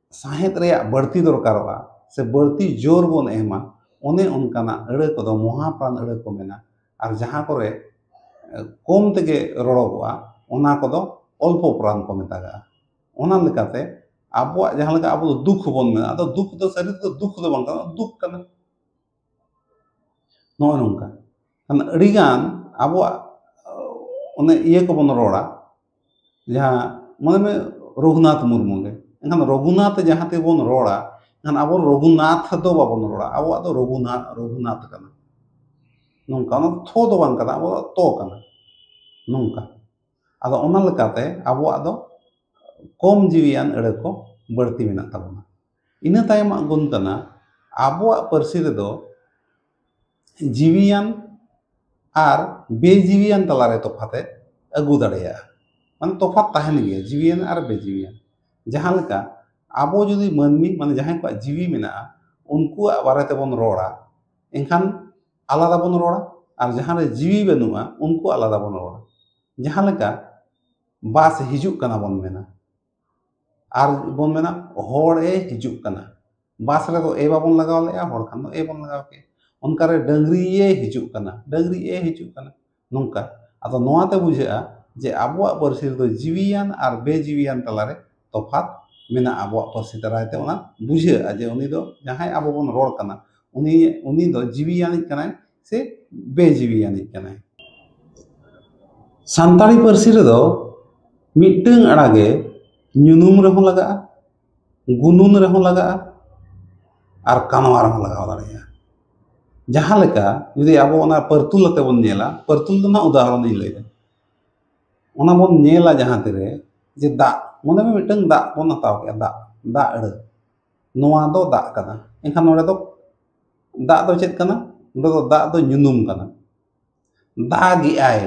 ᱥᱟᱸᱦᱮᱫ ᱨᱮᱭᱟᱜ ᱵᱟᱹᱲᱛᱤ ᱫᱚᱨᱠᱟᱨᱚᱜᱼᱟ ᱥᱮ ᱵᱟᱹᱲᱛᱤ ᱡᱳᱨ ᱵᱚᱱ ᱮᱢᱟ, ᱚᱱᱮ ᱚᱱᱠᱟᱱᱟᱜ ᱟᱹᱲᱟᱹ ᱠᱚᱫᱚ ᱢᱚᱦᱟ ᱯᱨᱟᱱ ᱟᱹᱲᱟᱹ ᱠᱚ ᱢᱮᱱᱟ᱾ ᱟᱨ ᱡᱟᱦᱟᱸ ᱠᱚᱨᱮ, ᱮ, ᱠᱚᱢ ᱛᱮᱜᱮ ᱨᱚᱲᱚᱜᱚᱜᱼᱟ, ᱚᱱᱟ ᱠᱚᱫᱚ ᱚᱞᱯᱚ ᱯᱨᱟᱱ ᱠᱚ ᱢᱮᱛᱟᱜᱟᱜᱼᱟ᱾ ᱚᱱᱟ ᱞᱮᱠᱟᱛᱮ ᱟᱵᱚᱣᱟᱜ ᱡᱟᱦᱟᱸ ᱞᱮᱠᱟ ᱟᱵᱚ ᱫᱚ ᱫᱩᱠ ᱦᱚᱸᱵᱚᱱ ᱢᱮᱱᱟ, ᱟᱫᱚ ᱫᱩᱠ ᱫᱚ ᱥᱟᱹᱨᱤ ᱛᱮᱫᱚ ᱫᱩᱠ ᱫᱚ ᱵᱟᱝ ᱠᱟᱱᱟ, ᱫᱩᱠ ᱠᱟᱱᱟ᱾ ᱱᱚᱜᱼᱚᱭ ᱱᱚᱝᱠᱟ᱾ ᱠᱷᱟᱱ ᱟᱹᱰᱤᱜᱟᱱ ᱟᱵᱚᱣᱟᱜ, ᱚᱱᱮ ᱤᱭᱟᱹ ᱠᱚᱵᱚᱱ ᱨᱚᱲᱟ, ᱡᱟᱦᱟᱸ ᱢᱚᱱᱮ ᱢᱮ ᱨᱚᱜᱷᱩᱱᱟᱛᱷ ᱢᱩᱨᱢᱩ ᱜᱮ, ᱮᱱᱠᱷᱟᱱ ᱨᱚᱜᱷᱩᱱᱟᱛᱷ ᱡᱟᱦᱟᱸ ᱛᱮᱵᱚᱱ ᱨᱚᱲᱟ, ᱮᱱᱠᱷᱟᱱ ᱟᱵᱚ ᱨᱚᱜᱷᱩᱱᱟᱛᱷ ᱫᱚ ᱵᱟᱵᱚᱱ ᱨᱚᱲᱟ, ᱟᱵᱚᱣᱟᱜ ᱫᱚ ᱨᱚᱜᱷᱩᱱᱟᱛᱷ, ᱨᱚᱜᱷᱩᱱᱟᱛᱷ ᱠᱟᱱᱟ᱾ ᱱᱚᱝᱠᱟ, ᱚᱱᱟ ᱛᱷᱚ ᱫᱚ ᱵᱟᱝ ᱠᱟᱱᱟ, ᱟᱵᱚᱣᱟᱜ ᱛᱚ ᱠᱟᱱᱟ᱾ ᱱᱚᱝᱠᱟ᱾ ᱟᱫᱚ ᱚᱱᱟ ᱞᱮᱠᱟᱛᱮ ᱟᱵᱚᱣᱟᱜ ᱫᱚ ᱠᱚᱢ ᱡᱤᱣᱤᱭᱟᱱ ᱟᱹᱲᱟᱹ ᱠᱚ ᱵᱟᱹᱲᱛᱤ ᱢᱮᱱᱟᱜ ᱛᱟᱵᱚᱱᱟ᱾ ᱤᱱᱟᱹ ᱛᱟᱭᱚᱢᱟᱜ ᱜᱩᱱ ᱠᱟᱱᱟ, ᱟᱵᱚᱣᱟᱜ ᱯᱟᱹᱨᱥᱤ ᱨᱮᱫᱚ ᱡᱤᱣᱤᱭᱟᱱ ᱟᱨ ᱵᱮᱡᱤᱣᱤᱭᱟᱱ ᱛᱟᱞᱟᱨᱮ ᱛᱚᱯᱷᱟᱛᱮ ᱟᱹᱜᱩ ᱫᱟᱲᱮᱭᱟᱜᱼᱟ᱾ ᱢᱟᱱᱮ ᱛᱚᱯᱷᱟᱛ ᱛᱟᱦᱮᱱ ᱜᱮᱭᱟ, ᱡᱤᱣᱤᱭᱟᱱ ᱟᱨ ᱵᱮᱡᱤᱣᱤᱭᱟᱱ᱾ ᱡᱟᱦᱟᱸ ᱞᱮᱠᱟ ᱟᱵᱚ ᱡᱩᱫᱤ ᱢᱟᱹᱱᱢᱤ, ᱢᱟᱱᱮ ᱡᱟᱦᱟᱸᱭ ᱠᱚᱣᱟᱜ ᱡᱤᱣᱤ ᱢᱮᱱᱟᱜᱼᱟ, ᱩᱱᱠᱩᱣᱟᱜ ᱵᱟᱨᱮ ᱛᱮᱵᱚᱱ ᱨᱚᱲᱟ, ᱮᱱᱠᱷᱟᱱ ᱟᱞᱟᱫᱟ ᱵᱚᱱ ᱨᱚᱲᱟ, ᱟᱨ ᱡᱟᱦᱟᱸ ᱨᱮ ᱡᱤᱣᱤ ᱵᱟᱹᱱᱩᱜᱼᱟ, ᱩᱱᱠᱩ ᱟᱞᱟᱫᱟ ᱵᱚᱱ ᱨᱚᱲᱟ᱾ ᱡᱟᱦᱟᱸ ᱞᱮᱠᱟ ᱵᱟᱥ ᱦᱤᱡᱩᱜ ᱠᱟᱱᱟ ᱵᱚᱱ ᱢᱮᱱᱟ, ᱟᱨ ᱵᱚᱱ ᱢᱮᱱᱟ ᱦᱚᱲ ᱮ ᱦᱤᱡᱩᱜ ᱠᱟᱱᱟ᱾ ᱵᱟᱥ ᱨᱮᱫᱚ ᱮ ᱵᱟᱵᱚᱱ ᱞᱟᱜᱟᱣ ᱞᱮᱜᱼᱟ, ᱦᱚᱲ ᱠᱷᱟᱱ ᱫᱚ ᱮ ᱵᱚᱱ ᱞᱟᱜᱟᱣ ᱠᱮᱜᱼᱟ᱾ ᱚᱱᱠᱟ ᱨᱮ ᱰᱟᱹᱝᱨᱤ ᱮ ᱦᱤᱡᱩᱜ ᱠᱟᱱᱟ, ᱰᱟᱹᱝᱨᱤ ᱮ ᱦᱤᱡᱩᱜ ᱠᱟᱱᱟ, ᱱᱚᱝᱠᱟ᱾ ᱟᱫᱚ ᱱᱚᱣᱟ ᱛᱮ ᱵᱩᱡᱷᱟᱹᱜᱼᱟ ᱡᱮ ᱟᱵᱚᱣᱟᱜ ᱯᱟᱹᱨᱥᱤ ᱨᱮᱫᱚ ᱡᱤᱣᱤᱭᱟᱱ ᱟᱨ ᱵᱮᱡᱤᱣᱤᱭᱟᱱ ᱛᱟᱞᱟᱨᱮ ᱛᱚᱯᱷᱟᱛ ᱢᱮᱱᱟᱜᱼᱟ᱾ ᱟᱵᱚᱣᱟᱜ ᱯᱟᱹᱨᱥᱤ ᱫᱟᱨᱟᱭ ᱛᱮ ᱚᱱᱟ ᱵᱩᱡᱷᱟᱹᱜᱼᱟ ᱡᱮ ᱩᱱᱤ ᱫᱚ, ᱡᱟᱦᱟᱸᱭ ᱟᱵᱚ ᱵᱚᱱ ᱨᱚᱲ ᱠᱟᱱᱟ, ᱩᱱᱤ, ᱩᱱᱤ ᱫᱚ ᱡᱤᱣᱤᱭᱟᱱᱤᱡ ᱠᱟᱱᱟᱭ ᱥᱮ ᱵᱮᱡᱤᱣᱤᱭᱟᱱᱤᱡ ᱠᱟᱱᱟᱭ᱾ ᱥᱟᱱᱛᱟᱲᱤ ᱯᱟᱹᱨᱥᱤ ᱨᱮᱫᱚ ᱢᱤᱫᱴᱟᱹᱝ ᱟᱹᱲᱟᱹ ᱜᱮ ᱧᱩᱱᱩᱢ ᱨᱮᱦᱚᱸ ᱞᱟᱜᱟᱜᱼᱟ, ᱜᱩᱱᱩᱱ ᱨᱮᱦᱚᱸ ᱞᱟᱜᱟᱜᱼᱟ, ᱟᱨ ᱠᱟᱱᱣᱟ ᱨᱮᱦᱚᱸ ᱞᱟᱜᱟᱣ ᱫᱟᱲᱮᱭᱟᱜᱼᱟ᱾ ᱡᱟᱦᱟᱸ ᱞᱮᱠᱟ ᱡᱩᱫᱤ ᱟᱵᱚ ᱚᱱᱟ ᱯᱟᱹᱨᱛᱩᱞ ᱟᱛᱮ ᱵᱚᱱ ᱧᱮᱞᱟ, ᱯᱟᱹᱨᱛᱩᱞ ᱫᱚ ᱱᱟᱦᱟᱜ ᱩᱫᱟᱦᱚᱨᱚᱱ ᱤᱧ ᱞᱟᱹᱭᱫᱟ, ᱚᱱᱟ ᱵᱚᱱ ᱧᱮᱞᱟ ᱡᱟᱦᱟᱸ ᱛᱤᱨᱮ ᱡᱮ ᱫᱟᱜ, ᱢᱚᱱᱮ ᱢᱮ ᱢᱤᱫᱴᱟᱹᱝ ᱫᱟᱜ ᱵᱚᱱ ᱦᱟᱛᱟᱣ ᱠᱮᱜᱼᱟ, ᱫᱟᱜ, ᱫᱟᱜ ᱟᱹᱲᱟᱹ, ᱱᱚᱣᱟ ᱫᱚ ᱫᱟᱜ ᱠᱟᱱᱟ᱾ ᱮᱱᱠᱷᱟᱱ ᱱᱚᱰᱮ ᱫᱚ ᱫᱟᱜ ᱫᱚ ᱪᱮᱫ ᱠᱟᱱᱟ? ᱱᱚᱰᱮ ᱫᱚ ᱫᱟᱜ ᱫᱚ ᱧᱩᱱᱩᱢ ᱠᱟᱱᱟ᱾ ᱫᱟᱜᱮᱜᱼᱟᱭ,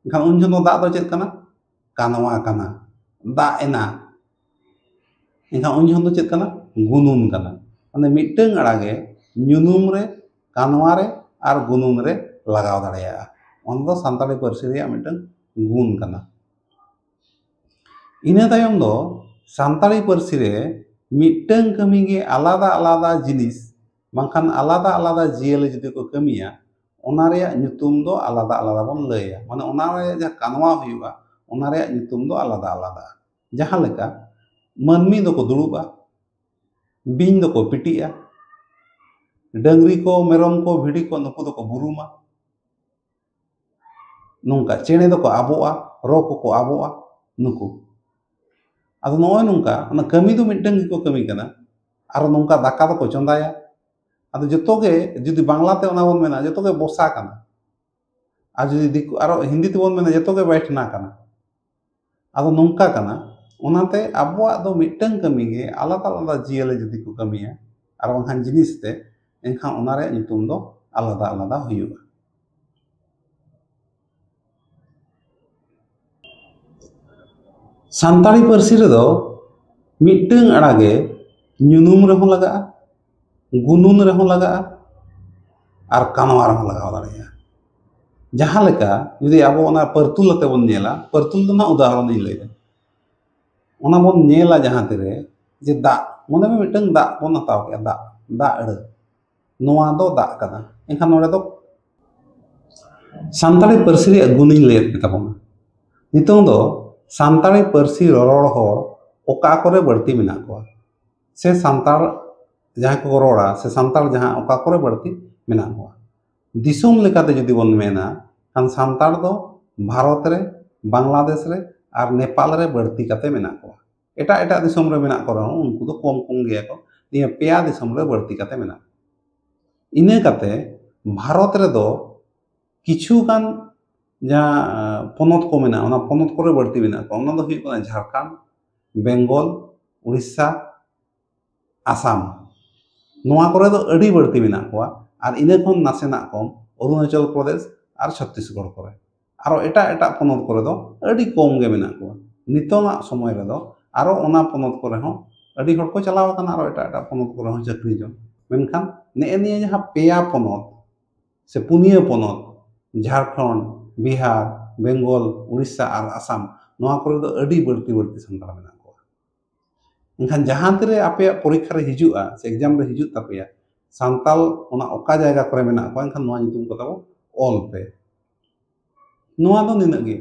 ᱮᱱᱠᱷᱟᱱ ᱩᱱ ᱡᱚᱠᱷᱚᱱ ᱫᱚ ᱫᱟᱜ ᱫᱚ ᱪᱮᱫ ᱠᱟᱱᱟ? ᱠᱟᱱᱣᱟ ᱠᱟᱱᱟ᱾ ᱫᱟᱜ ᱮᱱᱟ, ᱮᱱᱠᱷᱟᱱ ᱩᱱ ᱡᱚᱠᱷᱚᱱ ᱫᱚ ᱪᱮᱫ ᱠᱟᱱᱟ? ᱜᱩᱱᱩᱱ ᱠᱟᱱᱟ᱾ ᱢᱟᱱᱮ ᱢᱤᱫᱴᱟᱹᱝ ᱟᱹᱲᱟᱹ ᱜᱮ ᱧᱩᱱᱩᱢ ᱨᱮ, ᱠᱟᱱᱣᱟ ᱨᱮ ᱟᱨ ᱜᱩᱱᱩᱱ ᱨᱮ ᱞᱟᱜᱟᱣ ᱫᱟᱲᱮᱭᱟᱜᱼᱟ᱾ ᱚᱱᱟ ᱫᱚ ᱥᱟᱱᱛᱟᱲᱤ ᱯᱟᱹᱨᱥᱤ ᱨᱮᱭᱟᱜ ᱢᱤᱫᱴᱟᱹᱝ ᱜᱩᱱ ᱠᱟᱱᱟ᱾ ᱤᱱᱟᱹ ᱛᱟᱭᱚᱢ ᱫᱚ ᱥᱟᱱᱛᱟᱲᱤ ᱯᱟᱹᱨᱥᱤ ᱨᱮ ᱢᱤᱫᱴᱟᱹᱝ ᱠᱟᱹᱢᱤ ᱜᱮ ᱟᱞᱟᱫᱟ ᱟᱞᱟᱫᱟ ᱡᱤᱱᱤᱥ ᱵᱟᱝᱠᱷᱟᱱ ᱟᱞᱟᱫᱟ ᱟᱞᱟᱫᱟ ᱡᱤᱭᱟᱹᱞᱤ ᱡᱩᱫᱤ ᱠᱚ ᱠᱟᱹᱢᱤᱭᱟ, ᱚᱱᱟ ᱨᱮᱭᱟᱜ ᱧᱩᱛᱩᱢ ᱫᱚ ᱟᱞᱟᱫᱟ ᱟᱞᱟᱫᱟ ᱵᱚᱱ ᱞᱟᱹᱭᱟ᱾ ᱢᱟᱱᱮ ᱚᱱᱟ ᱨᱮᱭᱟᱜ ᱡᱟᱦᱟᱸ ᱠᱟᱱᱣᱟ ᱦᱩᱭᱩᱜᱼᱟ, ᱚᱱᱟ ᱨᱮᱭᱟᱜ ᱧᱩᱛᱩᱢ ᱫᱚ ᱟᱞᱟᱫᱟ ᱟᱞᱟᱫᱟ᱾ ᱡᱟᱦᱟᱸ ᱞᱮᱠᱟ ᱢᱟᱹᱱᱢᱤ ᱫᱚᱠᱚ ᱫᱩᱲᱩᱵᱼᱟ, ᱵᱤᱧ ᱫᱚᱠᱚ ᱯᱤᱴᱤᱜᱼᱟ, ᱰᱟᱹᱝᱨᱤ ᱠᱚ, ᱢᱮᱨᱚᱢ ᱠᱚ, ᱵᱷᱤᱰᱤ ᱠᱚ, ᱱᱩᱠᱩ ᱫᱚᱠᱚ ᱵᱩᱨᱩᱢᱟ᱾ ᱱᱚᱝᱠᱟ ᱪᱮᱬᱮ ᱫᱚᱠᱚ ᱟᱵᱚᱜᱼᱟ, ᱨᱚ ᱠᱚᱠᱚ ᱟᱵᱚᱜᱼᱟ, ᱱᱩᱠᱩ᱾ ᱟᱫᱚ ᱱᱚᱜᱼᱚᱭ ᱱᱚᱝᱠᱟ ᱚᱱᱟ ᱠᱟᱹᱢᱤ ᱫᱚ ᱢᱤᱫᱴᱟᱝ ᱜᱮᱠᱚ ᱠᱟᱹᱢᱤ ᱠᱟᱱᱟ᱾ ᱟᱨ ᱱᱚᱝᱠᱟ ᱫᱟᱠᱟ ᱫᱚᱠᱚ ᱪᱚᱸᱫᱟᱭᱟ, ᱟᱫᱚ ᱡᱚᱛᱚ ᱜᱮ ᱡᱩᱫᱤ ᱵᱟᱝᱞᱟ ᱛᱮ ᱚᱱᱟ ᱵᱚᱱ ᱢᱮᱱᱟ, ᱡᱚᱛᱚ ᱜᱮ ᱵᱚᱥᱟ ᱠᱟᱱᱟ᱾ ᱟᱨ ᱡᱩᱫᱤ ᱫᱤᱠᱩ, ᱟᱨᱚ ᱦᱤᱱᱫᱤ ᱛᱮᱵᱚᱱ ᱢᱮᱱᱟ, ᱡᱚᱛᱚ ᱜᱮ ᱵᱮᱴᱷᱱᱟ ᱠᱟᱱᱟ᱾ ᱟᱫᱚ ᱱᱚᱝᱠᱟ ᱠᱟᱱᱟ, ᱚᱱᱟᱛᱮ ᱟᱵᱚᱣᱟᱜ ᱫᱚ ᱢᱤᱫᱴᱟᱝ ᱠᱟᱹᱢᱤ ᱜᱮ ᱟᱞᱟᱫᱟ ᱟᱞᱟᱫᱟ ᱡᱤᱭᱟᱹᱞᱤ ᱡᱩᱫᱤ ᱠᱚ ᱠᱟᱹᱢᱤᱭᱟ ᱟᱨ ᱵᱟᱝᱠᱷᱟᱱ ᱡᱤᱱᱤᱥ ᱛᱮ, ᱮᱱᱠᱷᱟᱱ ᱚᱱᱟ ᱨᱮᱭᱟᱜ ᱧᱩᱛᱩᱢ ᱫᱚ ᱟᱞᱟᱫᱟ ᱟᱞᱟᱫᱟ ᱦᱩᱭᱩᱜᱼᱟ᱾ ᱥᱟᱱᱛᱟᱲᱤ ᱯᱟᱹᱨᱥᱤ ᱨᱮᱫᱚ ᱢᱤᱫᱴᱟᱝ ᱟᱹᱲᱟ ᱜᱮ ᱧᱩᱱᱩᱢ ᱨᱮᱦᱚᱸ ᱞᱟᱜᱟᱜᱼᱟ, ᱜᱩᱱᱩᱱ ᱨᱮᱦᱚᱸ ᱞᱟᱜᱟᱜᱼᱟ, ᱟᱨ ᱠᱟᱱᱣᱟ ᱨᱮᱦᱚᱸ ᱞᱟᱜᱟᱣ ᱫᱟᱲᱮᱭᱟᱜᱼᱟ᱾ ᱡᱟᱦᱟᱸ ᱞᱮᱠᱟ ᱡᱩᱫᱤ ᱟᱵᱚ ᱚᱱᱟ ᱯᱟᱹᱨᱛᱩᱞ ᱟᱛᱮ ᱵᱚᱱ ᱧᱮᱞᱟ, ᱯᱟᱹᱨᱛᱩᱞ ᱫᱚ ᱱᱟᱦᱟᱜ ᱩᱫᱟᱦᱚᱨᱚᱱ ᱤᱧ ᱞᱟᱹᱭᱫᱟ, ᱚᱱᱟ ᱵᱚᱱ ᱧᱮᱞᱟ ᱡᱟᱦᱟᱸ ᱛᱤᱨᱮ ᱡᱮ ᱫᱟᱜ, ᱢᱚᱱᱮ ᱢᱮ ᱢᱤᱫᱴᱟᱝ ᱫᱟᱜ ᱵᱚᱱ ᱦᱟᱛᱟᱣ ᱠᱮᱜᱼᱟ, ᱫᱟᱜ, ᱫᱟᱜ ᱟᱹᱲᱟᱹ, ᱱᱚᱣᱟ ᱫᱚ ᱫᱟᱜ ᱠᱟᱱᱟ᱾ ᱮᱱᱠᱷᱟᱱ ᱱᱚᱰᱮ ᱫᱚ ᱥᱟᱱᱛᱟᱲᱤ ᱯᱟᱹᱨᱥᱤ ᱨᱮᱭᱟᱜ ᱜᱩᱱᱤᱧ ᱞᱟᱹᱭᱟᱫ ᱯᱮ ᱛᱟᱵᱚᱱᱟ᱾ ᱱᱤᱛᱚᱝ ᱫᱚ ᱥᱟᱱᱛᱟᱲᱤ ᱯᱟᱹᱨᱥᱤ ᱨᱚᱨᱚᱲ ᱦᱚᱲ ᱚᱠᱟ ᱠᱚᱨᱮ ᱵᱟᱹᱲᱛᱤ ᱢᱮᱱᱟᱜ ᱠᱚᱣᱟ, ᱥᱮ ᱥᱟᱱᱛᱟᱲ ᱡᱟᱦᱟᱸᱭ ᱠᱚ ᱨᱚᱲᱟ, ᱥᱮ ᱥᱟᱱᱛᱟᱲ ᱡᱟᱦᱟᱸ ᱚᱠᱟ ᱠᱚᱨᱮ ᱵᱟᱹᱲᱛᱤ ᱢᱮᱱᱟᱜ ᱠᱚᱣᱟ? ᱫᱤᱥᱚᱢ ᱞᱮᱠᱟᱛᱮ ᱡᱩᱫᱤ ᱵᱚᱱ ᱢᱮᱱᱟ, ᱠᱷᱟᱱ ᱥᱟᱱᱛᱟᱲ ᱫᱚ ᱵᱷᱟᱨᱚᱛ ᱨᱮ, ᱵᱟᱝᱞᱟᱫᱮᱥ ᱨᱮ ᱟᱨ ᱱᱮᱯᱟᱞ ᱨᱮ ᱵᱟᱹᱲᱛᱤ ᱠᱟᱛᱮ ᱢᱮᱱᱟᱜ ᱠᱚᱣᱟ᱾ ᱮᱴᱟᱜ ᱮᱴᱟᱜ ᱫᱤᱥᱚᱢ ᱨᱮ ᱢᱮᱱᱟᱜ ᱠᱚ ᱨᱮᱦᱚᱸ, ᱩᱱᱠᱩ ᱫᱚ ᱠᱚᱢ ᱠᱚᱢ ᱜᱮᱭᱟ ᱠᱚ᱾ ᱱᱤᱭᱟᱹ ᱯᱮᱭᱟ ᱫᱤᱥᱚᱢ ᱨᱮ ᱵᱟᱹᱲᱛᱤ ᱠᱟᱛᱮ ᱢᱮᱱᱟᱜ ᱠᱚᱣᱟ᱾ ᱤᱱᱟᱹ ᱠᱟᱛᱮ ᱵᱷᱟᱨᱚᱛ ᱨᱮᱫᱚ ᱠᱤᱪᱷᱩ ᱜᱟᱱ ᱡᱟᱦᱟᱸ, ᱟᱸ, ᱯᱚᱱᱚᱛ ᱠᱚ ᱢᱮᱱᱟᱜᱼᱟ, ᱚᱱᱟ ᱯᱚᱱᱚᱛ ᱠᱚᱨᱮ ᱵᱟᱹᱲᱛᱤ ᱢᱮᱱᱟᱜ ᱠᱚᱣᱟ᱾ ᱚᱱᱟ ᱫᱚ ᱦᱩᱭᱩᱜ ᱠᱟᱱᱟ ᱡᱷᱟᱲᱠᱷᱚᱸᱰ, ᱵᱮᱝᱜᱚᱞ, ᱩᱲᱤᱥᱥᱟ, ᱟᱥᱟᱢ᱾ ᱱᱚᱣᱟ ᱠᱚᱨᱮ ᱫᱚ ᱟᱹᱰᱤ ᱵᱟᱹᱲᱛᱤ ᱢᱮᱱᱟᱜ ᱠᱚᱣᱟ, ᱟᱨ ᱤᱱᱟᱹ ᱠᱷᱚᱱ ᱱᱟᱥᱮᱱᱟᱜ ᱠᱚᱢ ᱚᱨᱩᱱᱟᱪᱚᱞ ᱯᱨᱚᱫᱮᱥ ᱟᱨ ᱪᱷᱚᱛᱛᱤᱥᱜᱚᱲ ᱠᱚᱨᱮ᱾ ᱟᱨᱚ ᱮᱴᱟᱜ ᱮᱴᱟᱜ ᱯᱚᱱᱚᱛ ᱠᱚᱨᱮ ᱫᱚ ᱟᱹᱰᱤ ᱠᱚᱢ ᱜᱮ ᱢᱮᱱᱟᱜ ᱠᱚᱣᱟ᱾ ᱱᱤᱛᱚᱝᱟᱜ ᱥᱚᱢᱚᱭ ᱨᱮᱫᱚ ᱟᱨᱚ ᱚᱱᱟ ᱯᱚᱱᱚᱛ ᱠᱚᱨᱮ ᱦᱚᱸ ᱟᱹᱰᱤ ᱦᱚᱲ ᱠᱚ ᱪᱟᱞᱟᱣ ᱟᱠᱟᱱᱟ, ᱟᱨᱚ ᱮᱴᱟᱜ ᱮᱴᱟᱜ ᱯᱚᱱᱚᱛ ᱠᱚᱨᱮ ᱦᱚᱸ ᱪᱟᱹᱠᱨᱤ ᱡᱚᱝ᱾ ᱢᱮᱱᱠᱷᱟᱱ ᱱᱮᱜᱼᱮ ᱱᱤᱭᱟᱹ ᱡᱟᱦᱟᱸ ᱯᱮᱭᱟ ᱯᱚᱱᱚᱛ ᱥᱮ ᱯᱩᱱᱭᱟᱹ ᱯᱚᱱᱚᱛ, ᱡᱷᱟᱲᱠᱷᱚᱸᱰ, ᱵᱤᱦᱟᱨ, ᱵᱮᱝᱜᱚᱞ, ᱩᱲᱤᱥᱥᱟ ᱟᱨ ᱟᱥᱟᱢ, ᱱᱚᱣᱟ ᱠᱚᱨᱮ ᱫᱚ ᱟᱹᱰᱤ ᱵᱟᱹᱲᱛᱤ ᱵᱟᱹᱲᱛᱤ ᱥᱟᱱᱛᱟᱲ ᱢᱮᱱᱟᱜ ᱠᱚᱣᱟ᱾ ᱮᱱᱠᱷᱟᱱ ᱡᱟᱦᱟᱸ ᱛᱤᱨᱮ ᱟᱯᱮᱭᱟᱜ ᱯᱚᱨᱤᱠᱠᱷᱟ ᱨᱮ ᱦᱤᱡᱩᱜᱼᱟ ᱥᱮ ᱮᱠᱡᱟᱢ ᱨᱮ ᱦᱤᱡᱩᱜ ᱛᱟᱯᱮᱭᱟ, ᱥᱟᱱᱛᱟᱲ ᱚᱱᱟ ᱚᱠᱟ ᱡᱟᱭᱜᱟ ᱠᱚᱨᱮ ᱢᱮᱱᱟᱜ ᱠᱚᱣᱟ, ᱮᱱᱠᱷᱟᱱ ᱱᱚᱣᱟ ᱧᱩᱛᱩᱢ ᱠᱚ ᱛᱟᱵᱚ ᱚᱞ ᱯᱮ᱾ ᱱᱚᱣᱟ ᱫᱚ ᱱᱤᱱᱟᱹᱜ ᱜᱮ᱾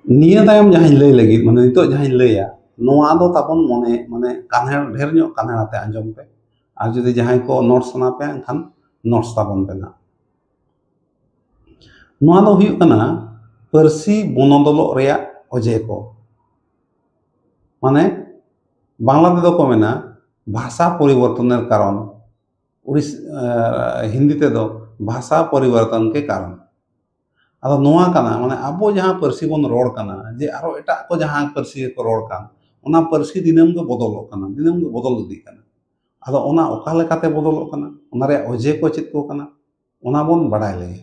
ᱱᱤᱭᱟᱹ ᱛᱟᱭᱚᱢ ᱡᱟᱦᱟᱸᱧ ᱞᱟᱹᱭ ᱞᱟᱹᱜᱤᱫ, ᱢᱟᱱᱮ ᱱᱤᱛᱚᱜ ᱡᱟᱦᱟᱸᱧ ᱞᱟᱹᱭᱟ, ᱱᱚᱣᱟ ᱫᱚ ᱛᱟᱵᱚᱱ ᱢᱚᱱᱮ, ᱢᱟᱱᱮ ᱠᱟᱱᱦᱮᱲ, ᱰᱷᱮᱨ ᱧᱚᱜ ᱠᱟᱱᱦᱮᱲ ᱟᱛᱮ ᱟᱸᱡᱚᱢ ᱯᱮ᱾ ᱟᱨ ᱡᱩᱫᱤ ᱡᱟᱦᱟᱸᱭ ᱠᱚ ᱱᱳᱴ ᱥᱟᱱᱟ ᱯᱮᱭᱟ, ᱮᱱᱠᱷᱟᱱ ᱱᱳᱴᱥ ᱛᱟᱵᱚᱱ ᱯᱮ ᱱᱟᱜ᱾ ᱱᱚᱣᱟ ᱫᱚ ᱦᱩᱭᱩᱜ ᱠᱟᱱᱟ ᱯᱟᱹᱨᱥᱤ ᱵᱚᱱᱚᱫᱚᱞᱚᱜ ᱨᱮᱭᱟᱜ ᱚᱡᱮ ᱠᱚ᱾ ᱢᱟᱱᱮ ᱵᱟᱝᱞᱟ ᱛᱮᱫᱚ ᱠᱚ ᱢᱮᱱᱟ ᱵᱷᱟᱥᱟ ᱯᱚᱨᱤᱵᱚᱨᱛᱚᱱᱮᱨ ᱠᱟᱨᱚᱱ, ᱩᱲᱤᱥ ᱟᱸ, ᱦᱤᱱᱫᱤ ᱛᱮᱫᱚ ᱵᱷᱟᱥᱟ ᱯᱚᱨᱤᱵᱚᱨᱛᱚᱱ ᱠᱮ ᱠᱟᱨᱚᱱ᱾ ᱟᱫᱚ ᱱᱚᱣᱟ ᱠᱟᱱᱟ, ᱢᱟᱱᱮ ᱟᱵᱚ ᱡᱟᱦᱟᱸ ᱯᱟᱹᱨᱥᱤ ᱵᱚᱱ ᱨᱚᱲ ᱠᱟᱱᱟ, ᱡᱮ ᱟᱨᱚ ᱮᱴᱟᱜ ᱠᱚ ᱡᱟᱦᱟᱸ ᱯᱟᱹᱨᱥᱤ ᱜᱮᱠᱚ ᱨᱚᱲ ᱠᱟᱱ, ᱚᱱᱟ ᱯᱟᱹᱨᱥᱤ ᱫᱤᱱᱟᱹᱢ ᱜᱮ ᱵᱚᱫᱚᱞᱚᱜ ᱠᱟᱱᱟ, ᱫᱤᱱᱟᱹᱢ ᱜᱮ ᱵᱚᱫᱚᱞ ᱤᱫᱤᱜ ᱠᱟᱱᱟ᱾ ᱟᱫᱚ ᱚᱱᱟ ᱚᱠᱟ ᱞᱮᱠᱟᱛᱮ ᱵᱚᱫᱚᱞᱚᱜ ᱠᱟᱱᱟ, ᱚᱱᱟ ᱨᱮᱭᱟᱜ ᱚᱡᱮ ᱠᱚ ᱪᱮᱫ ᱠᱚ ᱠᱟᱱᱟ, ᱚᱱᱟ ᱵᱚᱱ ᱵᱟᱰᱟᱭ ᱞᱮᱜᱮ᱾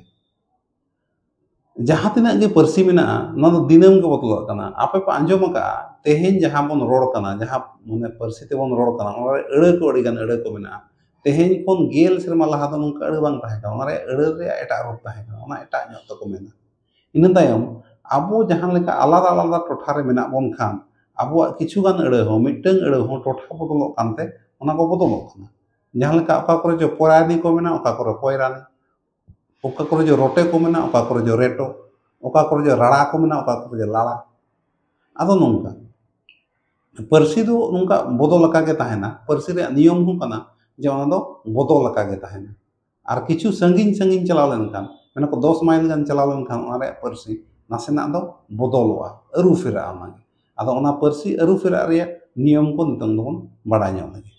ᱡᱟᱦᱟᱸ ᱛᱤᱱᱟᱹᱜ ᱜᱮ ᱯᱟᱹᱨᱥᱤ ᱢᱮᱱᱟᱜᱼᱟ, ᱱᱚᱣᱟ ᱫᱚ ᱫᱤᱱᱟᱹᱢ ᱜᱮ ᱵᱚᱫᱚᱞᱚᱜ ᱠᱟᱱᱟ᱾ ᱟᱯᱮ ᱯᱮ ᱟᱸᱡᱚᱢ ᱟᱠᱟᱫᱼᱟ, ᱛᱮᱦᱮᱧ ᱡᱟᱦᱟᱸ ᱵᱚᱱ ᱨᱚᱲ ᱠᱟᱱᱟ, ᱡᱟᱦᱟᱸ ᱢᱟᱱᱮ ᱯᱟᱹᱨᱥᱤ ᱛᱮᱵᱚᱱ ᱨᱚᱲ ᱠᱟᱱᱟ, ᱚᱱᱟ ᱨᱮ ᱟᱹᱲᱟᱹ ᱠᱚ, ᱟᱹᱰᱤ ᱜᱟᱱ ᱟᱹᱲᱟᱹ ᱠᱚ ᱢᱮᱱᱟᱜᱼᱟ᱾ ᱛᱮᱦᱮᱧ ᱠᱷᱚᱱ ᱜᱮᱞ ᱥᱮᱨᱢᱟ ᱞᱟᱦᱟ ᱫᱚ ᱱᱚᱝᱠᱟ ᱟᱹᱲᱟᱹ ᱵᱟᱝ ᱛᱟᱦᱮᱸ ᱠᱟᱱᱟ, ᱚᱱᱟ ᱨᱮᱭᱟᱜ ᱟᱹᱲᱟᱹ ᱨᱮᱭᱟᱜ ᱮᱴᱟᱜ ᱨᱩᱯ ᱛᱟᱦᱮᱸ ᱠᱟᱱᱟ, ᱚᱱᱟ ᱮᱴᱟᱜ ᱧᱚᱜ ᱛᱮᱠᱚ ᱢᱮᱱᱟ᱾ ᱤᱱᱟᱹ ᱛᱟᱭᱚᱢ ᱟᱵᱚ ᱡᱟᱦᱟᱸ ᱞᱮᱠᱟ ᱟᱞᱟᱫᱟ ᱟᱞᱟᱫᱟ ᱴᱚᱴᱷᱟ ᱨᱮ ᱢᱮᱱᱟᱜ ᱵᱚᱱ ᱠᱷᱟᱱ, ᱟᱵᱚᱣᱟᱜ ᱠᱤᱪᱷᱩ ᱜᱟᱱ ᱟᱹᱲᱟᱹ ᱦᱚᱸ, ᱢᱤᱫᱴᱟᱝ ᱟᱹᱲᱟᱹ ᱦᱚᱸ ᱴᱚᱴᱷᱟ ᱵᱚᱫᱚᱞᱚᱜ ᱠᱟᱱᱛᱮ ᱚᱱᱟ ᱠᱚ ᱵᱚᱫᱚᱞᱚᱜ ᱠᱟᱱᱟ᱾ ᱡᱟᱦᱟᱸ ᱞᱮᱠᱟ ᱚᱠᱟ ᱠᱚᱨᱮ ᱪᱚ ᱯᱚᱭᱨᱟᱱᱤ ᱠᱚ ᱢᱮᱱᱟ, ᱚᱠᱟ ᱠᱚᱨᱮ ᱯᱚᱭᱨᱟᱱᱤ, ᱚᱠᱟ ᱠᱚᱨᱮ ᱪᱚ ᱨᱚᱴᱮ ᱠᱚ ᱢᱮᱱᱟ, ᱚᱠᱟ ᱠᱚᱨᱮ ᱪᱚ ᱨᱮᱴᱚ, ᱚᱠᱟ ᱠᱚᱨᱮ ᱪᱚ ᱨᱟᱲᱟ ᱠᱚ ᱢᱮᱱᱟ, ᱚᱠᱟ ᱠᱚᱨᱮ ᱪᱚ ᱞᱟᱲᱟ᱾ ᱟᱫᱚ ᱱᱚᱝᱠᱟ ᱯᱟᱹᱨᱥᱤ ᱫᱚ ᱱᱚᱝᱠᱟ ᱵᱚᱫᱚᱞ ᱟᱠᱟ ᱜᱮ ᱛᱟᱦᱮᱱᱟ᱾ ᱯᱟᱹᱨᱥᱤ ᱨᱮᱭᱟᱜ ᱱᱤᱭᱚᱢ ᱦᱚᱸ ᱠᱟᱱᱟ ᱡᱮ ᱚᱱᱟ ᱫᱚ ᱵᱚᱫᱚᱞ ᱟᱠᱟ ᱜᱮ ᱛᱟᱦᱮᱱᱟ᱾ ᱟᱨ ᱠᱤᱪᱷᱩ ᱥᱟᱺᱜᱤᱧ ᱥᱟᱺᱜᱤᱧ ᱪᱟᱞᱟᱣ ᱞᱮᱱᱠᱷᱟᱱ, ᱢᱮᱱᱟᱠᱚ ᱫᱚᱥ ᱢᱟᱭᱤᱞ ᱜᱟᱱ ᱪᱟᱞᱟᱣ ᱞᱮᱱᱠᱷᱟᱱ ᱚᱱᱟ ᱨᱮᱭᱟᱜ ᱯᱟᱹᱨᱥᱤ ᱱᱟᱥᱮᱱᱟᱜ ᱫᱚ ᱵᱚᱫᱚᱞᱚᱜᱼᱟ, ᱟᱹᱨᱩ ᱯᱷᱮᱨᱟᱜᱼᱟ ᱚᱱᱟᱜᱮ᱾ ᱟᱫᱚ ᱚᱱᱟ ᱯᱟᱹᱨᱥᱤ ᱟᱹᱨᱩ ᱯᱷᱮᱨᱟᱜ ᱨᱮᱭᱟᱜ ᱱᱤᱭᱚᱢ ᱠᱚ ᱱᱤᱛᱚᱝ ᱫᱚᱵᱚᱱ ᱵᱟᱲᱟᱭ ᱧᱚᱜ ᱞᱮᱜᱮ᱾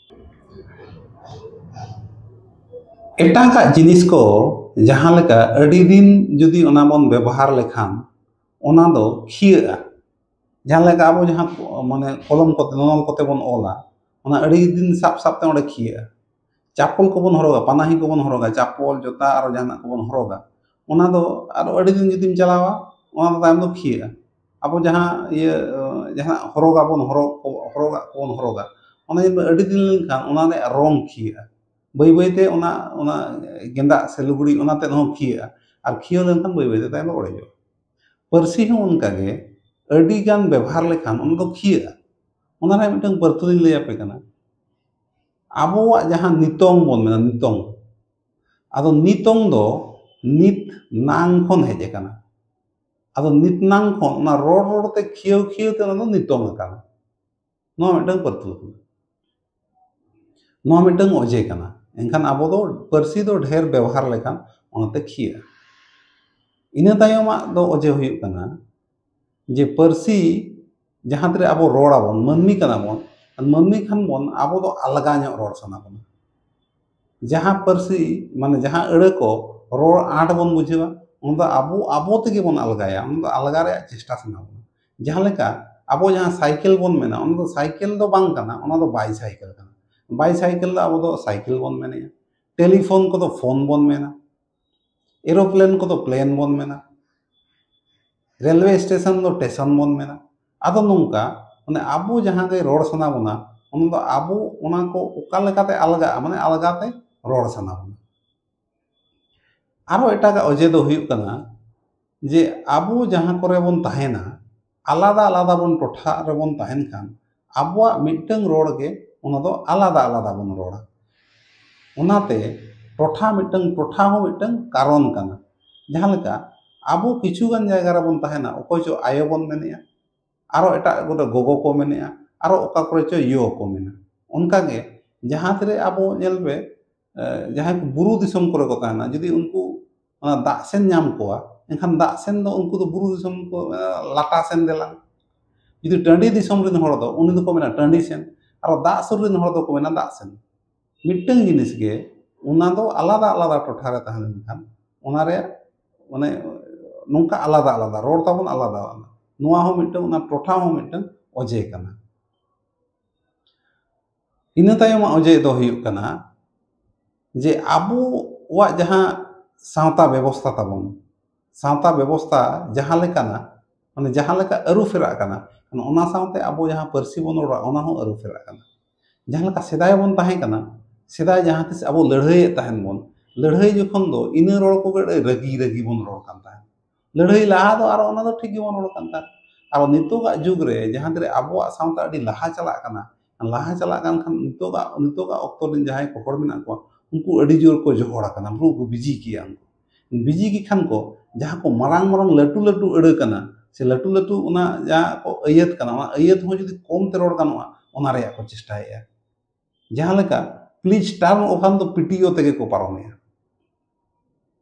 ᱮᱴᱟᱜᱟᱜ ᱡᱤᱱᱤᱥ ᱠᱚ ᱡᱟᱦᱟᱸ ᱞᱮᱠᱟ ᱟᱹᱰᱤ ᱫᱤᱱ ᱡᱩᱫᱤ ᱚᱱᱟ ᱵᱚᱱ ᱵᱮᱵᱚᱦᱟᱨ ᱞᱮᱠᱷᱟᱱ, ᱚᱱᱟ ᱫᱚ ᱠᱷᱤᱭᱟᱹᱜᱼᱟ᱾ ᱡᱟᱦᱟᱸ ᱞᱮᱠᱟ ᱟᱵᱚ ᱡᱟᱦᱟᱸ ᱠᱚ-, ᱢᱟᱱᱮ ᱠᱚᱞᱚᱢ ᱠᱚᱛᱮ, ᱱᱚᱱᱚᱞ ᱠᱚᱛᱮ ᱵᱚᱱ ᱚᱞᱟ, ᱚᱱᱟ ᱟᱹᱰᱤ ᱫᱤᱱ ᱥᱟᱵ ᱥᱟᱵ ᱛᱮ ᱚᱸᱰᱮ ᱠᱷᱤᱭᱟᱹᱜᱼᱟ᱾ ᱪᱟᱯᱚᱞ ᱠᱚᱵᱚᱱ ᱦᱚᱨᱚᱜᱟ, ᱯᱟᱱᱟᱦᱤ ᱠᱚᱵᱚᱱ ᱦᱚᱨᱚᱜᱟ, ᱪᱟᱯᱚᱞ, ᱡᱩᱛᱟ, ᱟᱨᱚ ᱡᱟᱦᱟᱱᱟᱜ ᱠᱚᱵᱚᱱ ᱦᱚᱨᱚᱜᱟ, ᱚᱱᱟ ᱫᱚ ᱟᱨᱚ ᱟᱹᱰᱤ ᱫᱤᱱ ᱡᱩᱫᱤᱢ ᱪᱟᱞᱟᱣᱟ, ᱚᱱᱟ ᱫᱚ ᱛᱟᱭᱚᱢ ᱫᱚ ᱠᱷᱤᱭᱟᱹᱜᱼᱟ᱾ ᱟᱵᱚ ᱡᱟᱦᱟᱸ ᱤᱭᱟᱹ, ᱡᱟᱦᱟᱱᱟᱜ ᱦᱚᱨᱚᱜᱟᱵᱚᱱ, ᱦᱚᱨᱚᱜ, ᱦᱚᱨᱚᱜᱟᱜ ᱠᱚᱵᱚᱱ ᱦᱚᱨᱚᱜᱟ, ᱚᱱᱟ ᱧᱮᱞ ᱢᱮ ᱟᱹᱰᱤ ᱫᱤᱱ ᱞᱮᱱᱠᱷᱟᱱ ᱚᱱᱟ ᱨᱮᱭᱟᱜ ᱨᱚᱝ ᱠᱷᱤᱭᱟᱹᱜᱼᱟ᱾ ᱵᱟᱹᱭ ᱵᱟᱹᱭᱛᱮ ᱚᱱᱟ, ᱚᱱᱟ ᱜᱮᱸᱫᱟᱜ ᱥᱮ ᱞᱩᱜᱽᱲᱤ ᱚᱱᱟ ᱛᱮᱫ ᱦᱚᱸ ᱠᱷᱤᱭᱟᱹᱜᱼᱟ᱾ ᱟᱨ ᱠᱷᱤᱭᱟᱹ ᱞᱮᱱᱠᱷᱟᱱ ᱵᱟᱹᱭ ᱵᱟᱹᱭᱛᱮ ᱛᱟᱭᱚᱢ ᱫᱚ ᱚᱲᱮᱡᱚᱜᱼᱟ᱾ ᱯᱟᱹᱨᱥᱤ ᱦᱚᱸ ᱚᱱᱠᱟᱜᱮ, ᱟᱹᱰᱤ ᱜᱟᱱ ᱵᱮᱵᱷᱟᱨ ᱞᱮᱠᱷᱟᱱ ᱚᱱᱟ ᱫᱚ ᱠᱷᱤᱭᱟᱹᱜᱼᱟ᱾ ᱚᱱᱟ ᱨᱮᱭᱟᱜ ᱢᱤᱫᱴᱟᱝ ᱯᱟᱹᱨᱛᱩᱞᱤᱧ ᱞᱟᱹᱭ ᱟᱯᱮ ᱠᱟᱱᱟ᱾ ᱟᱵᱚᱣᱟᱜ ᱡᱟᱦᱟᱸ ᱱᱤᱛᱚᱝ ᱵᱚᱱ ᱢᱮᱱᱟ, ᱱᱤᱛᱚᱝ, ᱟᱫᱚ ᱱᱤᱛᱚᱝ ᱫᱚ ᱱᱤᱛ ᱱᱟᱝ ᱠᱷᱚᱱ ᱦᱮᱡ ᱟᱠᱟᱱᱟ᱾ ᱟᱫᱚ ᱱᱤᱛ ᱱᱟᱝ ᱠᱷᱚᱱ ᱚᱱᱟ ᱨᱚᱲ ᱨᱚᱲ ᱛᱮ ᱠᱷᱤᱭᱟᱹᱣ ᱠᱷᱤᱭᱟᱹᱣ ᱛᱮ ᱚᱱᱟ ᱫᱚ ᱱᱤᱛᱚᱝ ᱟᱠᱟᱱᱟ᱾ ᱱᱚᱣᱟ ᱢᱤᱫᱴᱟᱝ ᱯᱟᱹᱨᱛᱩᱞ ᱠᱟᱱᱟ᱾ ᱱᱚᱣᱟ ᱢᱤᱫᱴᱟᱝ ᱚᱡᱮ ᱠᱟᱱᱟ᱾ ᱮᱱᱠᱷᱟᱱ ᱟᱵᱚ ᱫᱚ ᱯᱟᱹᱨᱥᱤ ᱫᱚ ᱰᱷᱮᱨ ᱵᱮᱵᱚᱦᱟᱨ ᱞᱮᱠᱷᱟᱱ ᱚᱱᱟᱛᱮ ᱠᱷᱤᱭᱟᱹᱜᱼᱟ᱾ ᱤᱱᱟᱹ ᱛᱟᱭᱚᱢᱟᱜ ᱫᱚ ᱚᱡᱮ ᱦᱩᱭᱩᱜ ᱠᱟᱱᱟ ᱡᱮ ᱯᱟᱹᱨᱥᱤ ᱡᱟᱦᱟᱸ ᱛᱤᱨᱮ ᱟᱵᱚ ᱨᱚᱲ ᱟᱵᱚᱱ, ᱢᱟᱹᱱᱢᱤ ᱠᱟᱱᱟ ᱵᱚᱱ, ᱢᱟᱹᱱᱢᱤ ᱠᱷᱟᱱ ᱵᱚᱱ ᱟᱵᱚ ᱫᱚ ᱟᱞᱜᱟ ᱧᱚᱜ ᱨᱚᱲ ᱥᱟᱱᱟ ᱵᱚᱱᱟ᱾ ᱡᱟᱦᱟᱸ ᱯᱟᱹᱨᱥᱤ, ᱢᱟᱱᱮ ᱡᱟᱦᱟᱸ ᱟᱹᱲᱟᱹ ᱠᱚ ᱨᱚᱲ ᱟᱸᱴ ᱵᱚᱱ ᱵᱩᱡᱷᱟᱹᱣᱟ, ᱚᱱᱟ ᱫᱚ ᱟᱵᱚ ᱟᱵᱚ ᱛᱮᱜᱮ ᱵᱚᱱ ᱟᱞᱜᱟᱭᱟ, ᱚᱱᱟ ᱫᱚ ᱟᱞᱜᱟ ᱨᱮᱭᱟᱜ ᱪᱮᱥᱴᱟ ᱥᱟᱱᱟ ᱵᱚᱱᱟ᱾ ᱡᱟᱦᱟᱸ ᱞᱮᱠᱟ ᱟᱵᱚ ᱡᱟᱦᱟᱸ ᱥᱟᱭᱠᱮᱞ ᱵᱚᱱ ᱢᱮᱱᱟ, ᱚᱱᱟ ᱫᱚ ᱥᱟᱭᱠᱮᱞ ᱫᱚ ᱵᱟᱝ ᱠᱟᱱᱟ, ᱚᱱᱟ ᱫᱚ ᱵᱟᱭ ᱥᱟᱭᱠᱮᱞ ᱠᱟᱱᱟ᱾ ᱵᱟᱭ ᱥᱟᱭᱠᱮᱞ ᱫᱚ ᱟᱵᱚ ᱫᱚ ᱥᱟᱭᱠᱮᱞ ᱵᱚᱱ ᱢᱮᱱᱮᱜᱼᱟ᱾ ᱴᱮᱞᱤᱯᱷᱳᱱ ᱠᱚᱫᱚ ᱯᱷᱳᱱ ᱵᱚᱱ ᱢᱮᱱᱟ᱾ ᱮᱨᱳᱯᱞᱮᱱ ᱠᱚᱫᱚ ᱯᱞᱮᱱ ᱵᱚᱱ ᱢᱮᱱᱟ᱾ ᱨᱮᱞᱣᱮ ᱥᱴᱮᱥᱚᱱ ᱫᱚ ᱴᱮᱥᱚᱱ ᱵᱚᱱ ᱢᱮᱱᱟ᱾ ᱟᱫᱚ ᱱᱚᱝᱠᱟ, ᱢᱟᱱᱮ ᱟᱵᱚ ᱡᱟᱦᱟᱸ ᱜᱮ ᱨᱚᱲ ᱥᱟᱱᱟ ᱵᱚᱱᱟ, ᱚᱱᱟ ᱫᱚ ᱟᱵᱚ ᱚᱱᱟ ᱠᱚ ᱚᱠᱟ ᱞᱮᱠᱟᱛᱮ ᱟᱞᱜᱟᱜᱼᱟ, ᱢᱟᱱᱮ ᱟᱞᱜᱟᱛᱮ ᱨᱚᱲ ᱥᱟᱱᱟ ᱵᱚᱱᱟ᱾ ᱟᱨᱚ ᱮᱴᱟᱜᱟᱜ ᱚᱡᱮ ᱫᱚ ᱦᱩᱭᱩᱜ ᱠᱟᱱᱟ ᱡᱮ ᱟᱵᱚ ᱡᱟᱦᱟᱸ ᱠᱚᱨᱮ ᱵᱚᱱ ᱛᱟᱦᱮᱱᱟ, ᱟᱞᱟᱫᱟ ᱟᱞᱟᱫᱟ ᱵᱚᱱ ᱴᱚᱴᱷᱟ ᱨᱮᱵᱚᱱ ᱛᱟᱦᱮᱱ ᱠᱷᱟᱱ ᱟᱵᱚᱣᱟᱜ ᱢᱤᱫᱴᱟᱝ ᱨᱚᱲ ᱜᱮ ᱚᱱᱟ ᱫᱚ ᱟᱞᱟᱫᱟ ᱟᱞᱟᱫᱟ ᱵᱚᱱ ᱨᱚᱲᱟ᱾ ᱚᱱᱟᱛᱮ ᱴᱚᱴᱷᱟ ᱢᱤᱫᱴᱟᱝ, ᱴᱚᱴᱷᱟ ᱦᱚᱸ ᱢᱤᱫᱴᱟᱝ ᱠᱟᱨᱚᱱ ᱠᱟᱱᱟ᱾ ᱡᱟᱦᱟᱸ ᱞᱮᱠᱟ ᱟᱵᱚ ᱠᱤᱪᱷᱩ ᱜᱟᱱ ᱡᱟᱭᱜᱟ ᱨᱮᱵᱚᱱ ᱛᱟᱦᱮᱱᱟ, ᱚᱠᱚᱭ ᱪᱚ ᱟᱭᱳ ᱵᱚᱱ ᱢᱮᱱᱮᱜᱼᱟ, ᱟᱨᱚ ᱮᱴᱟᱜ ᱠᱚᱫᱚ ᱜᱚᱜᱚ ᱠᱚ ᱢᱮᱱᱮᱜᱼᱟ, ᱟᱨᱚ ᱚᱠᱟ ᱠᱚᱨᱮ ᱪᱚ ᱭᱳ ᱠᱚ ᱢᱮᱱᱟ᱾ ᱚᱱᱠᱟᱜᱮ ᱡᱟᱦᱟᱸ ᱛᱤᱨᱮ ᱟᱵᱚ ᱧᱮᱞ ᱯᱮ, ᱮ, ᱡᱟᱦᱟᱸᱭ ᱠᱚ ᱵᱩᱨᱩ ᱫᱤᱥᱚᱢ ᱠᱚᱨᱮ ᱠᱚ ᱛᱟᱦᱮᱱᱟ, ᱡᱩᱫᱤ ᱩᱱᱠᱩ ᱚᱱᱟ ᱫᱟᱜ ᱥᱮᱱ ᱧᱟᱢ ᱠᱚᱣᱟ, ᱮᱱᱠᱷᱟᱱ ᱫᱟᱜ ᱥᱮᱱ ᱫᱚ ᱩᱱᱠᱩ ᱫᱚ ᱵᱩᱨᱩ ᱫᱤᱥᱚᱢ ᱠᱚ, ᱮ, ᱞᱟᱴᱟ ᱥᱮᱱ ᱫᱮᱞᱟ᱾ ᱡᱩᱫᱤ ᱴᱟᱺᱰᱤ ᱫᱤᱥᱚᱢ ᱨᱮᱱ ᱦᱚᱲ ᱫᱚ, ᱩᱱᱤ ᱫᱚᱠᱚ ᱢᱮᱱᱟ ᱴᱟᱺᱰᱤ ᱥᱮᱱ, ᱟᱨᱚ ᱫᱟᱜ ᱥᱩᱨ ᱨᱮᱱ ᱦᱚᱲ ᱫᱚᱠᱚ ᱢᱮᱱᱟ ᱫᱟᱜ ᱥᱮᱱ᱾ ᱢᱤᱫᱴᱟᱝ ᱡᱤᱱᱤᱥ ᱜᱮ ᱚᱱᱟ ᱫᱚ ᱟᱞᱟᱫᱟ ᱟᱞᱟᱫᱟ ᱴᱚᱴᱷᱟ ᱨᱮ ᱛᱟᱦᱮᱸ ᱞᱮᱱᱠᱷᱟᱱ ᱚᱱᱟ ᱨᱮᱭᱟᱜ, ᱢᱟᱱᱮ, ᱱᱚᱝᱠᱟ ᱟᱞᱟᱫᱟ ᱟᱞᱟᱫᱟ ᱨᱚᱲ ᱛᱟᱵᱚᱱ ᱟᱞᱟᱫᱟ ᱟᱞᱟᱫᱟ᱾ ᱱᱚᱣᱟ ᱦᱚᱸ ᱢᱤᱫᱴᱟᱝ, ᱚᱱᱟ ᱴᱚᱴᱷᱟ ᱦᱚᱸ ᱢᱤᱫᱴᱟᱝ ᱚᱡᱮ ᱠᱟᱱᱟ᱾ ᱤᱱᱟᱹ ᱛᱟᱭᱚᱢᱟᱜ ᱚᱡᱮ ᱫᱚ ᱦᱩᱭᱩᱜ ᱠᱟᱱᱟ ᱡᱮ ᱟᱵᱚᱣᱟᱜ ᱡᱟᱦᱟᱸ ᱥᱟᱶᱛᱟ ᱵᱮᱵᱚᱥᱛᱷᱟ ᱛᱟᱵᱚᱱ, ᱥᱟᱶᱛᱟ ᱵᱮᱵᱚᱥᱛᱷᱟ ᱡᱟᱦᱟᱸ ᱞᱮᱠᱟᱱᱟ, ᱢᱟᱱᱮ ᱡᱟᱦᱟᱸ ᱞᱮᱠᱟ ᱟᱹᱨᱩ ᱯᱷᱮᱨᱟᱜ ᱠᱟᱱᱟ, ᱚᱱᱟ ᱥᱟᱶᱛᱮ ᱟᱵᱚ ᱡᱟᱦᱟᱸ ᱯᱟᱹᱨᱥᱤ ᱵᱚᱱ ᱨᱚᱲᱟ, ᱚᱱᱟ ᱦᱚᱸ ᱟᱹᱨᱩ ᱯᱷᱮᱨᱟᱜ ᱠᱟᱱᱟ᱾ ᱡᱟᱦᱟᱸ ᱞᱮᱠᱟ ᱥᱮᱫᱟᱭ ᱵᱚᱱ ᱛᱟᱦᱮᱸ ᱠᱟᱱᱟ, ᱥᱮᱫᱟᱭ ᱡᱟᱦᱟᱸ ᱛᱤᱥ ᱟᱵᱚ ᱞᱟᱹᱲᱦᱟᱹᱭᱮᱫ ᱛᱟᱦᱮᱱ ᱵᱚᱱ, ᱞᱟᱹᱲᱦᱟᱹᱭ ᱡᱚᱠᱷᱚᱱ ᱫᱚ ᱤᱱᱟᱹ ᱨᱚᱲ ᱠᱚᱜᱮ ᱟᱹᱰᱤ ᱨᱟᱹᱜᱤ ᱨᱟᱹᱜᱤ ᱵᱚᱱ ᱨᱚᱲ ᱠᱟᱱ ᱛᱟᱦᱮᱸᱫ᱾ ᱞᱟᱹᱲᱦᱟᱹᱭ ᱞᱟᱦᱟ ᱫᱚ ᱟᱨᱚ ᱚᱱᱟ ᱫᱚ ᱴᱷᱤᱠ ᱜᱮᱵᱚᱱ ᱨᱚᱲ ᱠᱟᱱ ᱛᱟᱦᱮᱸᱫ᱾ ᱟᱨᱚ ᱱᱤᱛᱚᱜᱟᱜ ᱡᱩᱜᱽ ᱨᱮ ᱡᱟᱦᱟᱸ ᱛᱤᱨᱮ ᱟᱵᱚᱣᱟᱜ ᱥᱟᱶᱛᱟ ᱟᱹᱰᱤ ᱞᱟᱦᱟ ᱪᱟᱞᱟᱜ ᱠᱟᱱᱟ, ᱞᱟᱦᱟ ᱪᱟᱞᱟᱜ ᱠᱟᱱ ᱠᱷᱟᱱ ᱱᱤᱛᱚᱜᱟᱜ, ᱱᱤᱛᱚᱜᱟᱜ ᱚᱠᱛᱚ ᱨᱮᱱ ᱡᱟᱦᱟᱸᱭ ᱠᱚ ᱦᱚᱲ ᱢᱮᱱᱟᱜ ᱠᱚᱣᱟ, ᱩᱱᱠᱩ ᱟᱹᱰᱤ ᱡᱳᱨ ᱠᱚ ᱡᱚᱦᱚᱲ ᱟᱠᱟᱱᱟ, ᱩᱱᱠᱩ ᱠᱚ ᱵᱤᱡᱤ ᱜᱮᱭᱟ᱾ ᱩᱱᱠᱩ ᱵᱤᱡᱤ ᱜᱮ ᱠᱷᱟᱱ ᱠᱚ, ᱡᱟᱦᱟᱸ ᱠᱚ ᱢᱟᱨᱟᱝ ᱢᱟᱨᱟᱝ ᱞᱟᱹᱴᱩ ᱞᱟᱹᱴᱩ ᱟᱹᱲᱟᱹ ᱠᱟᱱᱟ, ᱥᱮ ᱞᱟᱹᱴᱩ ᱞᱟᱹᱴᱩ ᱚᱱᱟ ᱡᱟᱦᱟᱸ ᱠᱚ ᱟᱹᱭᱟᱹᱛ ᱠᱟᱱᱟ, ᱚᱱᱟ ᱟᱹᱭᱟᱹᱛ ᱦᱚᱸ ᱡᱩᱫᱤ ᱠᱚᱢ ᱛᱮ ᱨᱚᱲ ᱜᱟᱱᱚᱜᱼᱟ, ᱚᱱᱟ ᱨᱮᱭᱟᱜ ᱠᱚ ᱪᱮᱥᱴᱟᱭᱮᱫᱼᱟ᱾ ᱡᱟᱦᱟᱸ ᱞᱮᱠᱟ please turn off ᱫᱚ ᱯᱤᱴᱤᱳ ᱛᱮᱜᱮ ᱠᱚ ᱯᱟᱨᱚᱢᱮᱜᱼᱟ᱾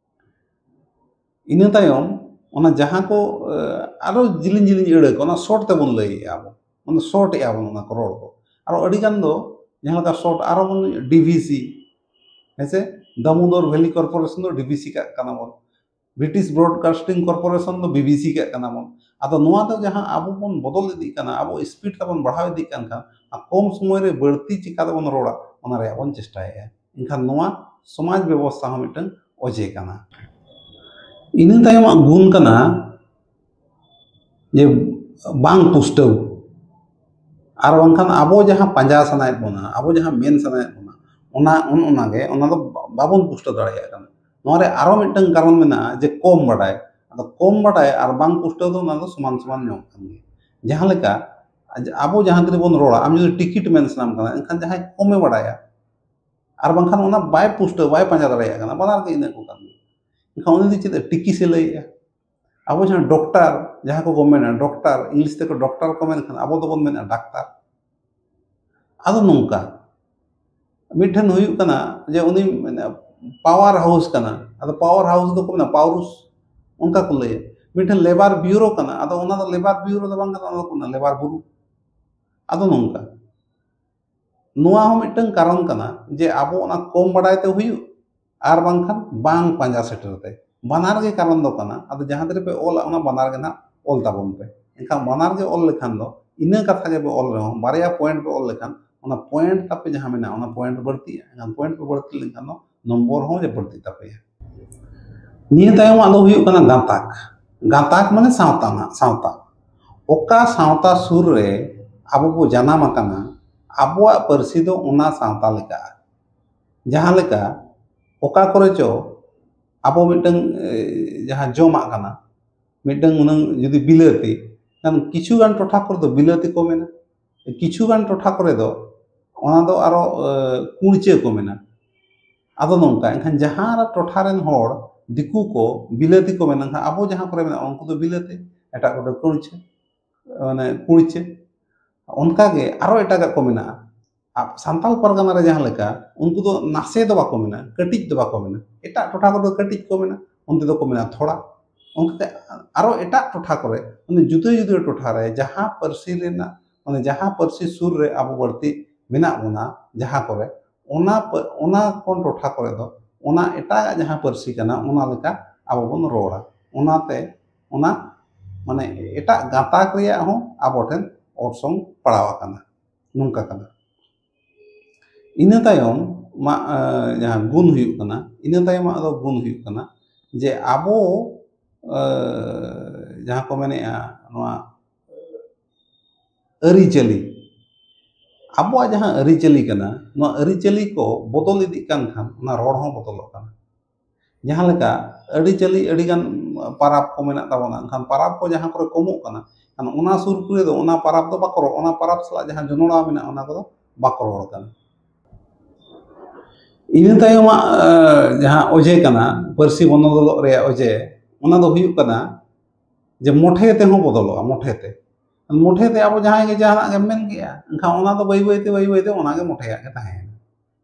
ᱤᱱᱟᱹ ᱛᱟᱭᱚᱢ ᱚᱱᱟ ᱡᱟᱦᱟᱸ ᱠᱚ, ᱮ, ᱟᱨᱚ ᱡᱤᱞᱤᱧ ᱡᱤᱞᱤᱧ ᱟᱹᱲᱟᱹ ᱠᱚ, ᱚᱱᱟ ᱥᱚᱨᱴ ᱛᱮᱵᱚᱱ ᱞᱟᱹᱭᱮᱜᱼᱟ ᱵᱚᱱ, ᱚᱱᱟ ᱥᱚᱨᱴ ᱮᱜᱼᱟ ᱵᱚᱱ ᱚᱱᱟ ᱠᱚ ᱨᱚᱲ ᱠᱚ᱾ ᱟᱨᱚ ᱟᱹᱰᱤ ᱜᱟᱱ ᱫᱚ ᱡᱟᱦᱟᱸ ᱞᱮᱠᱟ ᱥᱚᱨᱴ ᱟᱨᱚ ᱵᱚᱱ ᱰᱤᱵᱷᱤᱥᱤ, ᱦᱮᱸᱥᱮ? ᱫᱟᱢᱳᱫᱚᱨ ᱵᱷᱮᱞᱤ ᱠᱚᱨᱯᱳᱨᱮᱥᱚᱱ ᱫᱚ ᱰᱤᱵᱷᱤᱥᱤ ᱠᱟᱜ ᱠᱟᱱᱟ ᱵᱚᱱ, ᱵᱨᱤᱴᱤᱥ ᱵᱨᱚᱰᱠᱟᱥᱴᱤᱝ ᱠᱚᱨᱯᱳᱨᱮᱥᱚᱱ ᱫᱚ ᱵᱤᱵᱤᱥᱤ ᱠᱟᱜ ᱠᱟᱱᱟ ᱵᱚᱱ᱾ ᱟᱫᱚ ᱱᱚᱣᱟ ᱫᱚ ᱡᱟᱦᱟᱸ ᱟᱵᱚ ᱵᱚᱱ ᱵᱚᱫᱚᱞ ᱤᱫᱤᱜ ᱠᱟᱱᱟ, ᱟᱵᱚ ᱥᱯᱤᱰ ᱛᱟᱵᱚᱱ ᱵᱟᱲᱦᱟᱣ ᱤᱫᱤᱜ ᱠᱟᱱ ᱠᱷᱟᱱ, ᱟᱨ ᱠᱚᱢ ᱥᱚᱢᱚᱭ ᱨᱮ ᱵᱟᱹᱲᱛᱤ ᱪᱤᱠᱟ ᱛᱮᱵᱚᱱ ᱨᱚᱲᱟ, ᱚᱱᱟ ᱨᱮᱭᱟᱜ ᱵᱚᱱ ᱪᱮᱥᱴᱟᱭᱮᱫᱼᱟ᱾ ᱮᱱᱠᱷᱟᱱ ᱱᱚᱣᱟ ᱥᱚᱢᱟᱡᱽ ᱵᱮᱵᱚᱥᱛᱷᱟ ᱦᱚᱸ ᱢᱤᱫᱴᱟᱝ ᱚᱡᱮ ᱠᱟᱱᱟ᱾ ᱤᱱᱟᱹ ᱛᱟᱭᱚᱢᱟᱜ ᱜᱩᱱ ᱠᱟᱱᱟ ᱡᱮ ᱵᱟᱝ ᱯᱩᱥᱴᱟᱹᱣ, ᱟᱨ ᱵᱟᱝᱠᱷᱟᱱ ᱟᱵᱚ ᱡᱟᱦᱟᱸ ᱯᱟᱸᱡᱟ ᱥᱟᱱᱟᱭᱮᱫ ᱵᱚᱱᱟ, ᱟᱵᱚ ᱡᱟᱦᱟᱸ ᱢᱮᱱ ᱥᱟᱱᱟᱭᱮᱫ ᱵᱚᱱᱟ, ᱚᱱᱟ ᱚᱱ ᱚᱱᱟᱜᱮ ᱚᱱᱟ ᱫᱚ ᱵᱟᱵᱚᱱ ᱯᱩᱥᱴᱟᱹᱣ ᱫᱟᱲᱮᱭᱟᱜ ᱠᱟᱱᱟ᱾ ᱱᱚᱣᱟ ᱨᱮ ᱟᱨᱚ ᱢᱤᱫᱴᱟᱝ ᱠᱟᱨᱚᱱ ᱢᱮᱱᱟᱜᱼᱟ ᱡᱮ ᱠᱚᱢ ᱵᱟᱰᱟᱭ᱾ ᱟᱫᱚ ᱠᱚᱢ ᱵᱟᱰᱟᱭ ᱟᱨ ᱵᱟᱝ ᱯᱩᱥᱴᱟᱹᱣ ᱫᱚ ᱚᱱᱟ ᱫᱚ ᱥᱚᱢᱟᱱ ᱥᱚᱢᱟᱱ ᱧᱟᱢᱚᱜ ᱠᱟᱱ ᱜᱮᱭᱟ᱾ ᱡᱟᱦᱟᱸ ᱞᱮᱠᱟ ᱟᱵᱚ ᱡᱟᱦᱟᱸ ᱛᱤᱱᱟᱹᱜ ᱵᱚᱱ ᱨᱚᱲᱟ, ᱟᱢ ᱡᱩᱫᱤ ᱴᱤᱠᱤᱴ ᱢᱮᱱ ᱥᱟᱱᱟᱢ ᱠᱟᱱᱟ, ᱮᱱᱠᱷᱟᱱ ᱡᱟᱦᱟᱸᱭ ᱠᱚᱢᱮ ᱵᱟᱰᱟᱭᱟ ᱟᱨ ᱵᱟᱝᱠᱷᱟᱱ ᱚᱱᱟ ᱵᱟᱭ ᱯᱩᱥᱴᱟᱹᱣ, ᱵᱟᱭ ᱯᱟᱸᱡᱟ ᱫᱟᱲᱮᱭᱟᱜ ᱠᱟᱱᱟ, ᱵᱟᱱᱟᱨ ᱜᱮ ᱤᱱᱟᱹ ᱠᱚ ᱠᱟᱱ ᱜᱮᱭᱟ᱾ ᱮᱱᱠᱷᱟᱱ ᱩᱱᱤ ᱫᱚ ᱪᱮᱫ ᱴᱤᱠᱤ ᱥᱮ ᱞᱟᱹᱭᱮᱜᱼᱟ? ᱟᱵᱚ ᱡᱟᱦᱟᱸ ᱰᱚᱠᱴᱟᱨ, ᱡᱟᱦᱟᱸ ᱠᱚᱠᱚ ᱢᱮᱱᱟ ᱰᱚᱠᱴᱟᱨ, ᱤᱝᱞᱤᱥ ᱛᱮᱠᱚ ᱰᱚᱠᱴᱟᱨ ᱠᱚ ᱢᱮᱱᱠᱷᱟᱱ ᱟᱵᱚ ᱫᱚᱵᱚᱱ ᱢᱮᱱᱟ ᱰᱟᱠᱛᱟᱨ᱾ ᱟᱫᱚ ᱱᱚᱝᱠᱟ ᱢᱤᱫᱴᱷᱮᱱ ᱦᱩᱭᱩᱜ ᱠᱟᱱᱟ ᱡᱮ ᱩᱱᱤ ᱯᱟᱣᱟᱨ ᱦᱟᱣᱩᱥ ᱠᱟᱱᱟ, ᱟᱫᱚ ᱯᱟᱣᱟᱨ ᱦᱟᱣᱩᱥ ᱫᱚᱠᱚ ᱢᱮᱱᱟ ᱯᱟᱣᱨᱩᱥ, ᱚᱱᱠᱟ ᱠᱚ ᱞᱟᱹᱭᱟ᱾ ᱢᱤᱫᱴᱷᱮᱱ ᱞᱮᱵᱟᱨ ᱵᱤᱭᱩᱨᱳ ᱠᱟᱱᱟ, ᱟᱫᱚ ᱚᱱᱟ ᱫᱚ ᱞᱮᱵᱟᱨ ᱵᱤᱭᱩᱨᱳ ᱫᱚ ᱵᱟᱝ ᱠᱟᱱᱟ, ᱚᱱᱟ ᱫᱚᱠᱚ ᱢᱮᱱᱟ ᱞᱮᱵᱟᱨ ᱵᱩᱨᱩ᱾ ᱟᱫᱚ ᱱᱚᱝᱠᱟ ᱱᱚᱣᱟ ᱦᱚᱸ ᱢᱤᱫᱴᱟᱝ ᱠᱟᱨᱚᱱ ᱠᱟᱱᱟ ᱡᱮ ᱟᱵᱚ ᱚᱱᱟ ᱠᱚᱢ ᱵᱟᱰᱟᱭ ᱛᱮ ᱦᱩᱭᱩᱜ, ᱟᱨ ᱵᱟᱝᱠᱷᱟᱱ ᱵᱟᱝ ᱯᱟᱸᱡᱟ ᱥᱮᱴᱮᱨ ᱛᱮ᱾ ᱵᱟᱱᱟᱨ ᱜᱮ ᱠᱟᱨᱚᱱ ᱫᱚ ᱠᱟᱱᱟ᱾ ᱟᱫᱚ ᱡᱟᱦᱟᱸ ᱛᱤᱱᱟᱹᱜ ᱯᱮ ᱚᱞᱟ, ᱚᱱᱟ ᱵᱟᱱᱟᱨ ᱜᱮ ᱱᱟᱦᱟᱜ ᱚᱞ ᱛᱟᱵᱚᱱ ᱯᱮ᱾ ᱮᱱᱠᱷᱟᱱ ᱵᱟᱱᱟᱨ ᱜᱮ ᱚᱞ ᱞᱮᱠᱷᱟᱱ ᱫᱚ, ᱤᱱᱟᱹ ᱠᱟᱛᱷᱟ ᱜᱮ ᱯᱮ ᱚᱞ ᱨᱮᱦᱚᱸ, ᱵᱟᱨᱭᱟ ᱯᱚᱭᱮᱱᱴ ᱯᱮ ᱚᱞ ᱞᱮᱠᱷᱟᱱ, ᱚᱱᱟ ᱯᱚᱭᱮᱱᱴ ᱛᱟᱯᱮ ᱡᱟᱦᱟᱸ ᱢᱮᱱᱟᱜᱼᱟ, ᱚᱱᱟ ᱯᱚᱭᱮᱱᱴ ᱵᱟᱹᱲᱛᱤᱜᱼᱟ᱾ ᱮᱱᱠᱷᱟᱱ ᱯᱚᱭᱮᱱᱴ ᱯᱮ ᱵᱟᱹᱲᱛᱤ ᱞᱮᱱᱠᱷᱟᱱ ᱫᱚ ᱱᱚᱢᱵᱚᱨ ᱦᱚᱸ ᱡᱮ ᱵᱟᱹᱲᱛᱤᱜ ᱛᱟᱯᱮᱭᱟ᱾ ᱱᱤᱭᱟᱹ ᱛᱟᱭᱚᱢᱟᱜ ᱫᱚ ᱦᱩᱭᱩᱜ ᱠᱟᱱᱟ ᱜᱟᱛᱟᱠ᱾ ᱜᱟᱛᱟᱠ ᱢᱟᱱᱮ ᱥᱟᱶᱛᱟ ᱱᱟᱜ, ᱥᱟᱶᱛᱟ᱾ ᱚᱠᱟ ᱥᱟᱶᱛᱟ ᱥᱩᱨ ᱨᱮ ᱟᱵᱚ ᱵᱚ ᱡᱟᱱᱟᱢ ᱟᱠᱟᱱᱟ, ᱟᱵᱚᱣᱟᱜ ᱯᱟᱹᱨᱥᱤ ᱫᱚ ᱚᱱᱟ ᱥᱟᱶᱛᱟ ᱞᱮᱠᱟᱜᱼᱟ᱾ ᱡᱟᱦᱟᱸ ᱞᱮᱠᱟ ᱚᱠᱟ ᱠᱚᱨᱮ ᱪᱚ ᱟᱵᱚ ᱢᱤᱫᱴᱟᱝ, ᱮ, ᱡᱟᱦᱟᱸ ᱡᱚᱢᱟᱜ ᱠᱟᱱᱟ, ᱢᱤᱫᱴᱟᱝ ᱩᱱᱟᱹᱝ ᱡᱩᱫᱤ ᱵᱤᱞᱟᱹᱛᱤ, ᱠᱷᱟᱱ ᱠᱤᱪᱷᱩ ᱜᱟᱱ ᱴᱚᱴᱷᱟ ᱠᱚᱨᱮ ᱫᱚ ᱵᱤᱞᱟᱹᱛᱤ ᱠᱚ ᱢᱮᱱᱟ, ᱠᱤᱪᱷᱩ ᱜᱟᱱ ᱴᱚᱴᱷᱟ ᱠᱚᱨᱮ ᱫᱚ ᱚᱱᱟ ᱫᱚ ᱟᱨᱚ, ᱮ, ᱠᱩᱲᱪᱟᱹ ᱠᱚ ᱢᱮᱱᱟ᱾ ᱟᱫᱚ ᱱᱚᱝᱠᱟ, ᱮᱱᱠᱷᱟᱱ ᱡᱟᱦᱟᱸ ᱴᱚᱴᱷᱟ ᱨᱮᱱ ᱦᱚᱲ ᱫᱤᱠᱩ ᱠᱚ ᱵᱤᱞᱟᱹᱛᱤ ᱠᱚ ᱢᱮᱱᱟ, ᱮᱱᱠᱷᱟᱱ ᱟᱵᱚ ᱡᱟᱦᱟᱸ ᱠᱚᱨᱮ ᱢᱮᱱᱟᱜᱼᱟ, ᱩᱱᱠᱩ ᱫᱚ ᱵᱤᱞᱟᱹᱛᱤ, ᱮᱴᱟᱜ ᱠᱚᱫᱚ ᱠᱩᱲᱪᱟᱹ, ᱢᱟᱱᱮ ᱠᱩᱲᱪᱟᱹ᱾ ᱚᱱᱠᱟᱜᱮ ᱟᱨᱚ ᱮᱴᱟᱜᱟᱜ ᱠᱚ ᱢᱮᱱᱟᱜᱼᱟ᱾ ᱟᱵ-, ᱥᱟᱱᱛᱟᱲ ᱯᱟᱨᱜᱟᱱᱟ ᱨᱮ ᱡᱟᱦᱟᱸ ᱞᱮᱠᱟ, ᱩᱱᱠᱩ ᱫᱚ ᱱᱟᱥᱮ ᱫᱚ ᱵᱟᱠᱚ ᱢᱮᱱᱟ, ᱠᱟᱹᱴᱤᱡ ᱫᱚ ᱵᱟᱠᱚ ᱢᱮᱱᱟ᱾ ᱮᱴᱟᱜ ᱴᱚᱴᱷᱟ ᱠᱚᱫᱚ ᱠᱟᱹᱴᱤᱡ ᱠᱚ ᱢᱮᱱᱟ, ᱚᱱᱛᱮ ᱫᱚᱠᱚ ᱢᱮᱱᱟ ᱛᱷᱚᱲᱟ᱾ ᱚᱱᱠᱟᱛᱮ ᱟᱨᱚ ᱮᱴᱟᱜ ᱴᱚᱴᱷᱟ ᱠᱚᱨᱮ, ᱢᱟᱱᱮ ᱡᱩᱫᱟᱹ ᱡᱩᱫᱟᱹ ᱴᱚᱴᱷᱟ ᱨᱮ ᱡᱟᱦᱟᱸ ᱯᱟᱹᱨᱥᱤ ᱨᱮᱱᱟᱜ ᱢᱟᱱᱮ ᱡᱟᱦᱟᱸ ᱯᱟᱹᱨᱥᱤ ᱥᱩᱨ ᱨᱮ ᱟᱵᱚ ᱵᱟᱹᱲᱛᱤ ᱢᱮᱱᱟᱜ ᱵᱚᱱᱟ, ᱡᱟᱦᱟᱸ ᱠᱚᱨᱮ, ᱚᱱᱟ ᱯᱟᱹ- ᱚᱱᱟ ᱠᱚ ᱴᱚᱴᱷᱟ ᱠᱚᱨᱮ ᱫᱚ ᱚᱱᱟ ᱮᱴᱟᱜᱟᱜ ᱡᱟᱦᱟᱸ ᱯᱟᱹᱨᱥᱤ ᱠᱟᱱᱟ, ᱚᱱᱟ ᱞᱮᱠᱟ ᱟᱵᱚ ᱵᱚᱱ ᱨᱚᱲᱟ᱾ ᱚᱱᱟᱛᱮ ᱚᱱᱟ, ᱢᱟᱱᱮ, ᱮᱴᱟᱜ ᱜᱟᱛᱟᱠ ᱨᱮᱭᱟᱜ ᱦᱚᱸ ᱟᱵᱚ ᱴᱷᱮᱱ ᱚᱨᱥᱚᱝ ᱯᱟᱲᱟᱣ ᱟᱠᱟᱱᱟ᱾ ᱱᱚᱝᱠᱟ ᱠᱟᱱᱟ᱾ ᱤᱱᱟᱹ ᱛᱟᱭᱚᱢ ᱢᱟ, ᱮ, ᱡᱟᱦᱟᱸ ᱜᱩᱱ ᱦᱩᱭᱩᱜ ᱠᱟᱱᱟ, ᱤᱱᱟᱹ ᱛᱟᱭᱚᱢ ᱟᱫᱚ ᱜᱩᱱ ᱦᱩᱭᱩᱜ ᱠᱟᱱᱟ ᱡᱮ ᱟᱵᱚ, ᱮ, ᱡᱟᱦᱟᱸ ᱠᱚ ᱢᱮᱱᱮᱜᱼᱟ, ᱱᱚᱣᱟ ᱟᱹᱨᱤᱪᱟᱹᱞᱤ, ᱟᱵᱚᱣᱟᱜ ᱡᱟᱦᱟᱸ ᱟᱹᱨᱤᱪᱟᱹᱞᱤ ᱠᱟᱱᱟ, ᱱᱚᱣᱟ ᱟᱹᱨᱤᱪᱟᱹᱞᱤ ᱠᱚ ᱵᱚᱫᱚᱞ ᱤᱫᱤᱜ ᱠᱟᱱ ᱠᱷᱟᱱ, ᱚᱱᱟ ᱨᱚᱲ ᱦᱚᱸ ᱵᱚᱫᱚᱞᱚᱜ ᱠᱟᱱᱟ᱾ ᱡᱟᱦᱟᱸ ᱞᱮᱠᱟ ᱟᱹᱨᱤᱪᱟᱹᱞᱤ ᱟᱹᱰᱤᱜᱟᱱ ᱯᱟᱨᱟᱵᱽ ᱠᱚ ᱢᱮᱱᱟᱜ ᱛᱟᱵᱚᱱᱟ, ᱮᱱᱠᱷᱟᱱ ᱯᱟᱨᱟᱵᱽ ᱠᱚ ᱡᱟᱦᱟᱸ ᱠᱚᱨᱮ ᱠᱚᱢᱚᱜ ᱠᱟᱱᱟ, ᱮᱱᱠᱷᱟᱱ ᱚᱱᱟ ᱥᱩᱨ ᱠᱚᱨᱮ ᱫᱚ ᱚᱱᱟ ᱯᱟᱨᱟᱵᱽ ᱫᱚ ᱵᱟᱠᱚ ᱨᱚᱲ, ᱚᱱᱟ ᱯᱟᱨᱟᱵᱽ ᱥᱟᱞᱟᱜ ᱡᱟᱦᱟᱸ ᱡᱚᱱᱚᱲᱟᱣ ᱢᱮᱱᱟᱜᱼᱟ, ᱚᱱᱟ ᱠᱚᱫᱚ ᱵᱟᱠᱚ ᱨᱚᱲ ᱠᱟᱱᱟ᱾ ᱤᱱᱟᱹ ᱛᱟᱭᱚᱢᱟᱜ, ᱮ, ᱡᱟᱦᱟᱸ ᱚᱡᱮ ᱠᱟᱱᱟ, ᱯᱟᱹᱨᱥᱤ ᱵᱚᱱᱚᱫᱚᱞᱚᱜ ᱨᱮᱭᱟᱜ ᱚᱡᱮ, ᱚᱱᱟ ᱫᱚ ᱦᱩᱭᱩᱜ ᱠᱟᱱᱟ ᱡᱮ ᱢᱚᱴᱷᱮ ᱛᱮᱦᱚᱸ ᱵᱚᱫᱚᱞᱚᱜᱼᱟ, ᱢᱚᱴᱷᱮ ᱛᱮ᱾ ᱢᱚᱴᱷᱮ ᱛᱮ ᱟᱵᱚ ᱡᱟᱦᱟᱸᱭ ᱜᱮ ᱡᱟᱦᱟᱱᱟᱜ ᱜᱮᱢ ᱢᱮᱱ ᱠᱮᱜᱼᱟ, ᱮᱱᱠᱷᱟᱱ ᱚᱱᱟ ᱫᱚ ᱵᱟᱹᱭ ᱵᱟᱹᱭ ᱛᱮ, ᱵᱟᱹᱭ ᱵᱟᱹᱭ ᱛᱮ ᱚᱱᱟ ᱜᱮ ᱢᱚᱴᱷᱮᱭᱟᱜ ᱜᱮ ᱛᱟᱦᱮᱸᱭᱮᱱᱟ᱾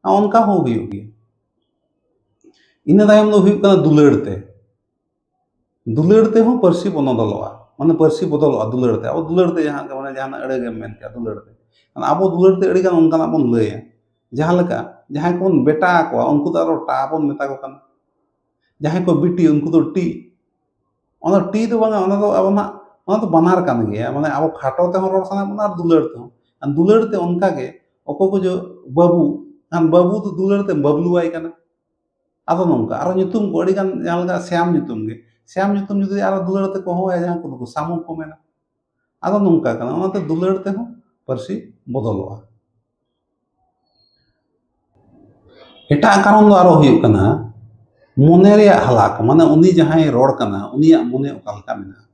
ᱚᱱᱠᱟ ᱦᱚᱸ ᱦᱩᱭᱩᱜ ᱜᱮᱭᱟ᱾ ᱤᱱᱟᱹ ᱛᱟᱭᱚᱢ ᱫᱚ ᱦᱩᱭᱩᱜ ᱠᱟᱱᱟ ᱫᱩᱞᱟᱹᱲ ᱛᱮ᱾ ᱫᱩᱞᱟᱹᱲ ᱛᱮᱦᱚᱸ ᱯᱟᱹᱨᱥᱤ ᱵᱚᱱᱚᱫᱚᱞᱚᱜᱼᱟ, ᱢᱟᱱᱮ ᱯᱟᱹᱨᱥᱤ ᱵᱚᱫᱚᱞᱚᱜᱼᱟ ᱫᱩᱞᱟᱹᱲ ᱛᱮ᱾ ᱟᱵᱚ ᱫᱩᱞᱟᱹᱲ ᱛᱮ ᱡᱟᱦᱟᱸ ᱜᱮ, ᱢᱟᱱᱮ ᱡᱟᱦᱟᱱᱟᱜ ᱟᱹᱲᱟᱹ ᱜᱮᱢ ᱢᱮᱱ ᱠᱮᱜᱼᱟ, ᱫᱩᱞᱟᱹᱲ ᱛᱮ᱾ ᱢᱟᱱᱮ ᱟᱵᱚ ᱫᱩᱞᱟᱹᱲ ᱛᱮ ᱟᱹᱰᱤᱜᱟᱱ ᱚᱱᱠᱟᱱᱟᱜ ᱵᱚᱱ ᱞᱟᱹᱭᱟ᱾ ᱡᱟᱦᱟᱸ ᱞᱮᱠᱟ ᱡᱟᱦᱟᱸᱭ ᱠᱚᱵᱚᱱ ᱵᱮᱴᱟ ᱟᱠᱚᱣᱟ, ᱩᱱᱠᱩ ᱫᱚ ᱟᱨᱚ ᱴᱟ ᱵᱚᱱ ᱢᱮᱛᱟ ᱠᱚ ᱠᱟᱱᱟ᱾ ᱡᱟᱦᱟᱸᱭ ᱠᱚ ᱵᱤᱴᱤ, ᱩᱱᱠᱩ ᱫᱚ ᱴᱤ᱾ ᱚᱱᱟ ᱴᱤ ᱫᱚ ᱵᱟᱝᱟ, ᱚᱱᱟ ᱫᱚ ᱟᱵᱚ ᱱᱟᱜ, ᱚᱱᱟ ᱫᱚ ᱵᱟᱱᱟᱨ ᱠᱟᱱ ᱜᱮᱭᱟ᱾ ᱢᱟᱱᱮ ᱟᱵᱚ ᱠᱷᱟᱴᱚ ᱛᱮᱦᱚᱸ ᱨᱚᱲ ᱥᱟᱱᱟ ᱵᱚᱱᱟ ᱟᱨ ᱫᱩᱞᱟᱹᱲ ᱛᱮᱦᱚᱸ᱾ ᱟᱨ ᱫᱩᱞᱟᱹᱲ ᱛᱮ ᱚᱱᱠᱟ ᱜᱮ, ᱚᱠᱚᱭ ᱠᱚ ᱡᱚ ᱵᱟᱹᱵᱩ, ᱠᱷᱟᱱ ᱵᱟᱹᱵᱩ ᱫᱚ ᱫᱩᱞᱟᱹᱲ ᱛᱮᱢ ᱵᱟᱹᱵᱞᱩᱣᱟᱭ ᱠᱟᱱᱟ᱾ ᱟᱫᱚ ᱱᱚᱝᱠᱟ ᱟᱨᱚ ᱧᱩᱛᱩᱢ ᱠᱚ ᱟᱹᱰᱤᱜᱟᱱ, ᱡᱟᱦᱟᱸ ᱞᱮᱠᱟ ᱥᱭᱟᱢ ᱧᱩᱛᱩᱢ ᱜᱮ, ᱥᱭᱟᱢ ᱧᱩᱛᱩᱢ ᱡᱩᱫᱤ ᱟᱨᱚ ᱫᱩᱞᱟᱹᱲ ᱛᱮᱠᱚ ᱦᱚᱦᱚᱭᱟ, ᱡᱟᱦᱟᱸ ᱠᱚᱫᱚ ᱠᱚ ᱥᱟᱢᱩ ᱠᱚ ᱢᱮᱱᱟ᱾ ᱟᱫᱚ ᱱᱚᱝᱠᱟ ᱠᱟᱱᱟ, ᱚᱱᱟᱛᱮ ᱫᱩᱞᱟᱹᱲ ᱛᱮᱦᱚᱸ ᱯᱟᱹᱨᱥᱤ ᱵᱚᱫᱚᱞᱚᱜᱼᱟ᱾ ᱮᱴᱟᱜ ᱠᱟᱨᱚᱱ ᱫᱚ ᱟᱨᱚ ᱦᱩᱭᱩᱜ ᱠᱟᱱᱟ ᱢᱚᱱᱮ ᱨᱮᱭᱟᱜ ᱦᱟᱞᱟᱛ, ᱢᱟᱱᱮ ᱩᱱᱤ ᱡᱟᱦᱟᱸᱭ ᱨᱚᱲ ᱠᱟᱱᱟ, ᱩᱱᱤᱭᱟᱜ ᱢᱚᱱᱮ ᱚᱠᱟ ᱞᱮᱠᱟ ᱢᱮᱱᱟᱜᱼᱟ᱾